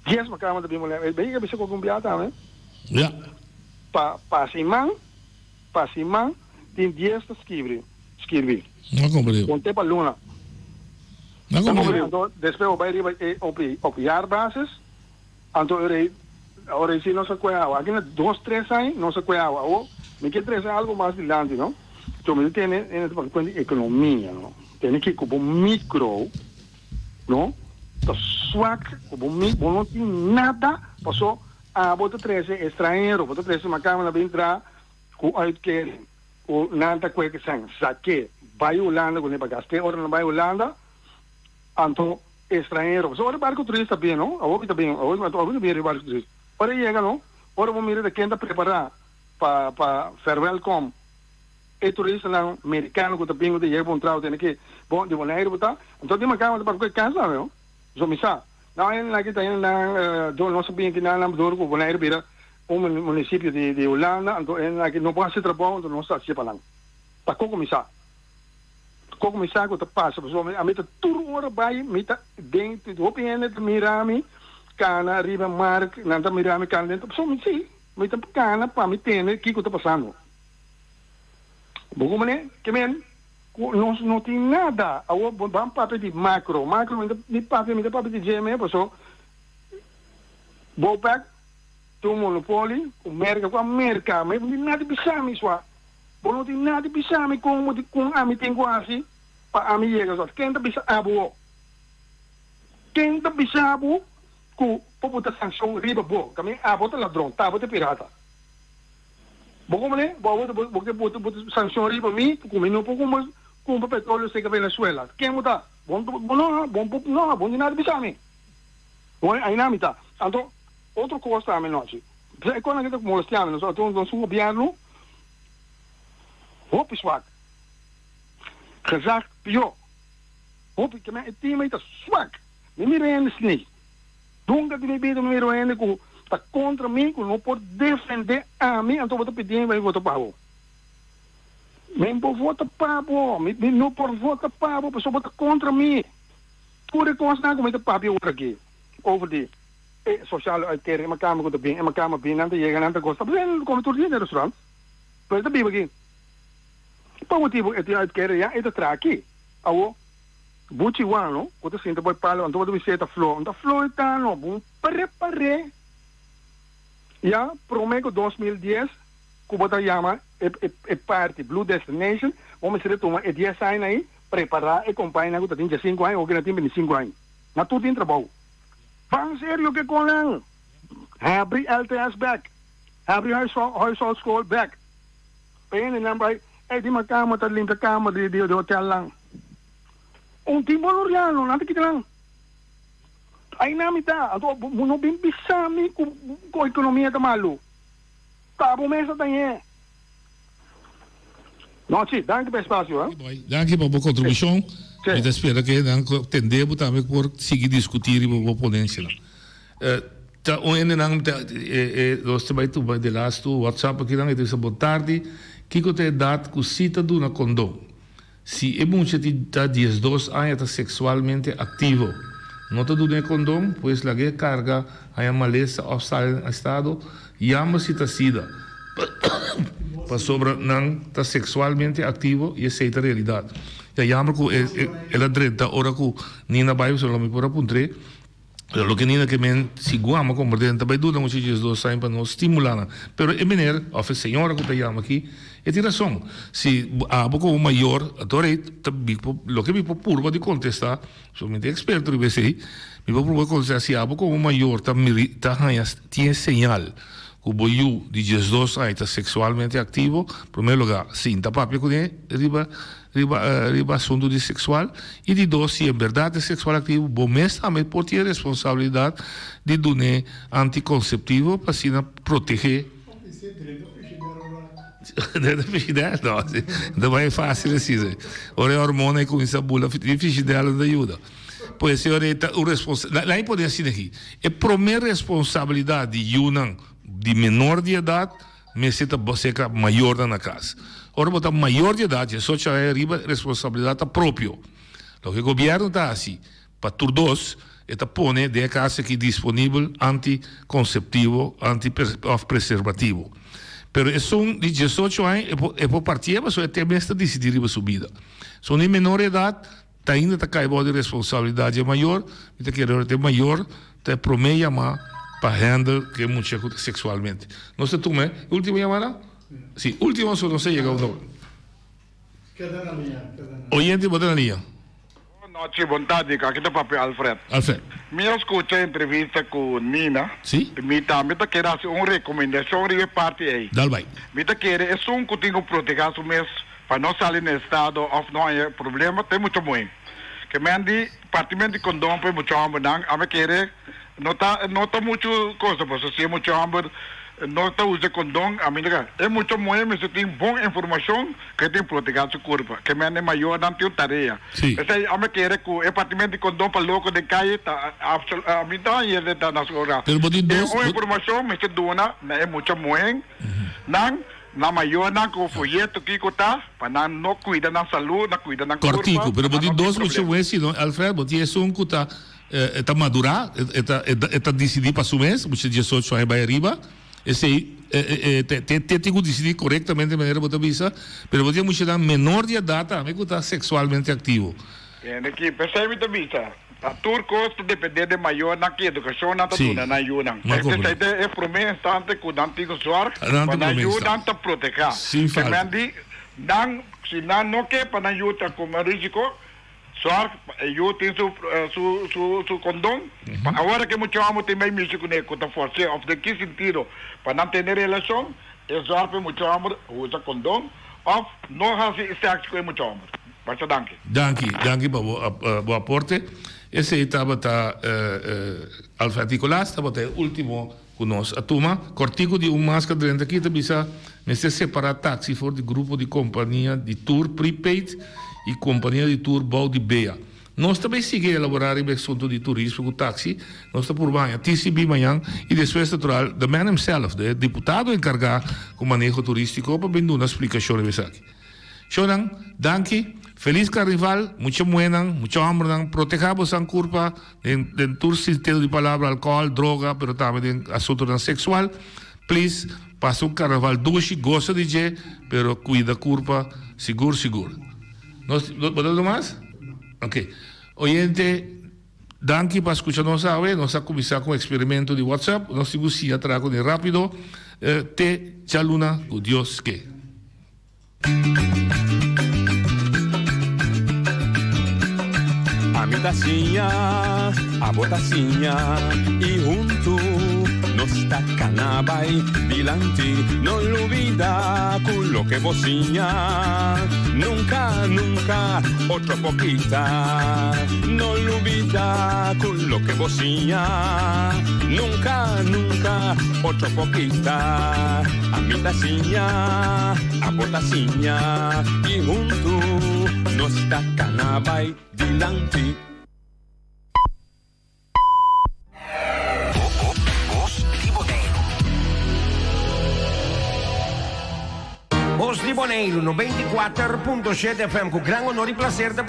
S5: dies macama ta bin molema. Bay a bisa cu algun bia tambe.
S2: Ja.
S5: Pa pa siman, pa siman tin dies ta skibri. Skirbi.
S2: No comprende.
S5: Conte pa luna.
S2: No comprende.
S5: Anto despues bo bay riba e op op jaarbasis anto ora ey ora ey si nos a coge awa aki na dos tres aña nos a coge awa awo mi kier trece algo mas dilanti no so mi ta tene e ta cuenta di economia no tene ki cu bo micro no ta swak cu bo mi bo no tin nada paso abo ta trece extranhero bo ta trece macamba na bin traha cu uitkering. Ku nan ta kue kisan sak'é bai Hulanda ku ne pa gast'é ora nan bai Hulanda anto estranhero pasobra ora e barco turista bin no awor mi ta bin awor mi ta bin riba barco turista ora e yega no. Ora bo mira ta ken ta prepará pa pa verwelkom e turistanan merikano ku ta bin ku ta yega pa un trou tene ki bon di Boneiru bo ta. Anto di makamba ta papia ku e kas tambe ho. So mi sa. Nan hende nan aki ta hende nan dor nos a bin aki nan nan dor ku Boneiru bira un munisipio di di Hulanda anto hende nan aki no por hasi trabou anto nos ta hasi pa nan. Ta koko mi sa. Koko mi sa ku ta pasa pasobra ami ta tur ora bai mi ta den hopi hende ta mira mi kana riba mark nan ta mira mi kana den pasobra mi si mi ta kana pa mi tende kiko ta pasando. Bo kumane ke men ku nos no tin nada awor bo ban papia di macro macro mi ta mi papia mi ta papia di dje me paso Bopec tin un monopoly ku Merka ku a Merka mi no tin nada di bisa mi sua. Bo no tin nada di bisa mi kon bo kon ami tin ku hasi pa ami yega so. Ken ta bisa abo wo? Ken ta bisa bo ku por buta sankshon riba bo? Kamin abo ta ladron, ta abo ta pirata. Bo komprende? Bo abo bo bo ke buta buta sankshon riba mi ku mi no por kumpra kumpra petroleo serka Venezuela. Ken bo ta? Bo bo no bo bo no bo no tin nada di bisa mi. Bo aina mi ta. Anto otro kos tambe nochi. E kosnan aki ta molestia mi. Nos nos un gobièrnu hopi swak. Gezag pió. Hopi ke men e team ei ta swak. Mi mira hende sni. Nunka di mi bida mi mira un hende ku ta kontra mi ku no por defendé ami anto bo ta pidi mi pa mi vota pa bo. Mi no por vota pa bo. Mi no por vota pa bo pasobra bo ta kontra mi. Tur e kosnan ku mi ta papia ora aki over di e sociale uitkering, e makamba ku ta bin, e makamba bin, nan ta yega, nan ta gosta, pasobra nan ta kome tur dia den restaurant, pero e ta biba aki. Pa motibu e tin uitkering ya e ta traha aki. Awo, Buchi Wano ku ta sinta bo e palo anto bo ta bis'é ta flo, no ta flo e ta no, bo prepar'é ya promé ku 2010 ku bo ta yama e e parti Blue Destination, bo mester a tuma e dies aña ei prepará e kompañanan ku ta tin diesinku aña o ku na tin beintisinku aña. Na tur tin trabou. Ban serio ke kon nan. Habri LTS bek. Habri huishoudskool bek. Pa hendenan bai, ey di makama ta limpia kama di di hotelnan. Un tin boloriano, nan ta kita nan. Ay nan mi ta. Anto bo no bin bisa mi ku ku ekonomia ta malu. Ta bo mes a dañ'é. Nochi, danki pa e spasio,
S2: eh. Danki pa bo kontribushon. Mi ta spera ke nan ku tende bo tambe por sigui diskutí riba bo ponensianan. Ta un hendenan ta e nos ta bai tuma de lastu WhatsApp akinan e ta bisa bon tardi, kiko ta edat ku si ta duna kondon? Si e mucha tin ta diesdos aña ta seksualmente aktivo, no ta duna e kondon, pues laga e karga haña malesa òf sali na estado, yama si ta sida, pasobra nan ta seksualmente aktivo i esei ta realidat. Ya yama ku el a drenta ora ku Nina bai, pasobra lo mi por a puntr'é. Pero loke Nina ke men si guama komprende ta bai duna mucha 12 aña pa no stimula nan. Pero e meneer of e señora ku ta yama aki e tin rason. Si abo komo mayor ato rei ta mi por loke mi por purba di kontesta so mi ta eksperto riba esei mi por purba kontesta si abo komo mayor ta miri ta haña tin e señal ku bo yu di 12 aña ta seksualmente aktivo primer lugar sinta papia kuné riba riba riba asuntu di seksual i di dos si en bèrdat e seksual aktivo bo mes tambe por tin e responsabilidat di dun'é antikonseptivo pa asina protegé. Drenta frigidèr? No, no ta bai fásil asina. Ora e hormona ei kuminsá bula di frigidèr no ta yuda. Pues e ora ei ta un respons-, la'i pone asina aki, e promé responsabilidat di yunan di menor di edat Mester ta serka mayornan na kas. Ora bo ta mayor di edat, diesocho aña ariba, responsabilidat ta propio. Loke gobièrnu ta hasi pa tur dos, e ta pone den e kas aki disponibel antikonseptivo, anti òf preservativo. Pero esun di diesocho aña e por e por partié pasobra e te mes ta disidí riba su bida. Esun di menor edat Ta ainda ta kai bou di responsabilidat di e mayor, mi ta kere ora ta e mayor ta e promé yamá pa handle ku e mucha ku ta seksualmente. Nos ta tuma e ultimo yamada? Si, ultimo so nos ta yega un
S3: ora. Keda na liña, keda na.
S2: Oyente bo ta na liña.
S6: Bon nochi, bon tardi, aki ta papia Alfred.
S2: Alfred.
S6: Mi a skucha e entrevista ku Nina.
S2: Si.
S6: Mi tambe ta kere hasi un rekomendashon riba e parti ei.
S2: Dal bai.
S6: Mi ta kere esun ku tin ku protegá su mes Pa no sali na estado of no haña problema ta e mucha muhé. Ke men di partimento di kondon pa e mucha hòmbernan a mi kere no ta no ta muchu cosa pasobra si e mucha hòmber. No ta usa kondon, ami no E mucha muhé mester tin bon informashon ku e tin protegá su kurpa. Ke men e mayornan tin un tarea. P'esei ami kere ku e partimentu di kondon pa loko den kaye ta ami no ta haña ta na su ora.
S2: Pero bo tin dos.
S6: E un informashon mester duna na e mucha muhé nan, na mayornan ku foyeto kiko ta pa nan no kuida nan salú, nan kuida nan kurpa.
S2: Kòrtiku, pero bo tin dos mucha muhé si no, Alfred, bo tin esun ku ta E ta madurá, e ta e ta disidí pa su mes, mucha diesocho aña bai ariba. Esei te tin ku disidí korektamente manera bo ta bisa, pero bo tin muchanan menor di edat tambe ku ta seksualmente aktivo.
S6: Tende ki, p'esei mi ta bisa, ta tur kos ta dependé di mayornan ki edukashon nan ta duna nan yunan. Esei ta e promé instante ku nan tin ku sòrg pa nan yunan ta protehá. Ke men di nan, si nan no ke pa nan yu ta kome risiko, Zorg pa e yu tin su su su su kondon. Pa awor ke mucha homo tin bai mishi kuné ku ta fors'é òf den ki sintido pa nan tene relashon, e zorg pa e mucha homber usa kondon òf no hasi sèks ku e mucha homber. Masha danki.
S2: Danki, danki pa bo bo aporte. Esei tabata Alfred Nicolaas tabata e ultimo ku nos a tuma. Kòrtiku di un maska drenta aki ta bisa mester separá taksi for di grupo di kompania di tur prepaid i kompania di tur bou di bea. Nos ta bay sigui elaborá riba e asuntu di turismo ku taksi. Nos ta purba haña TCB mañan i despues natural the man himself, de diputado enkargá ku maneho turístiko pa bin duna splikashon riba esaki. Shownan, danki. Felis Karnival, mucha muhénan, mucha hòmbernan, protehá bosan kurpa den den tur sintido di palabra, alkohòl, droga, pero tambe den asuntunan seksual. Please, pasa un karnaval dushi, gosa di dje, pero kuida kurpa sigur sigur. Nos, bo ta duna mas? Ok. Oyente, danki pa skucha nos awe. Nos a kuminsá ku un eksperimento di WhatsApp. Nos tin ku siña traha kuné rápido. Te djaluna ku Dios ke.
S1: Ami ta siña, abo ta siña y huntu nos ta cana bay dilanti. No lubida cu loke bo siña nunca, nunca otro por kita. No lubida cu loke bo siña nunca, nunca otro por kita. Ami ta siña, abo ta siña y huntu nos ta cana bay dilanti.
S7: Bos di Boneiru.
S8: Bos di Boneiru 94.7 FM ku gran honor i plaser ta.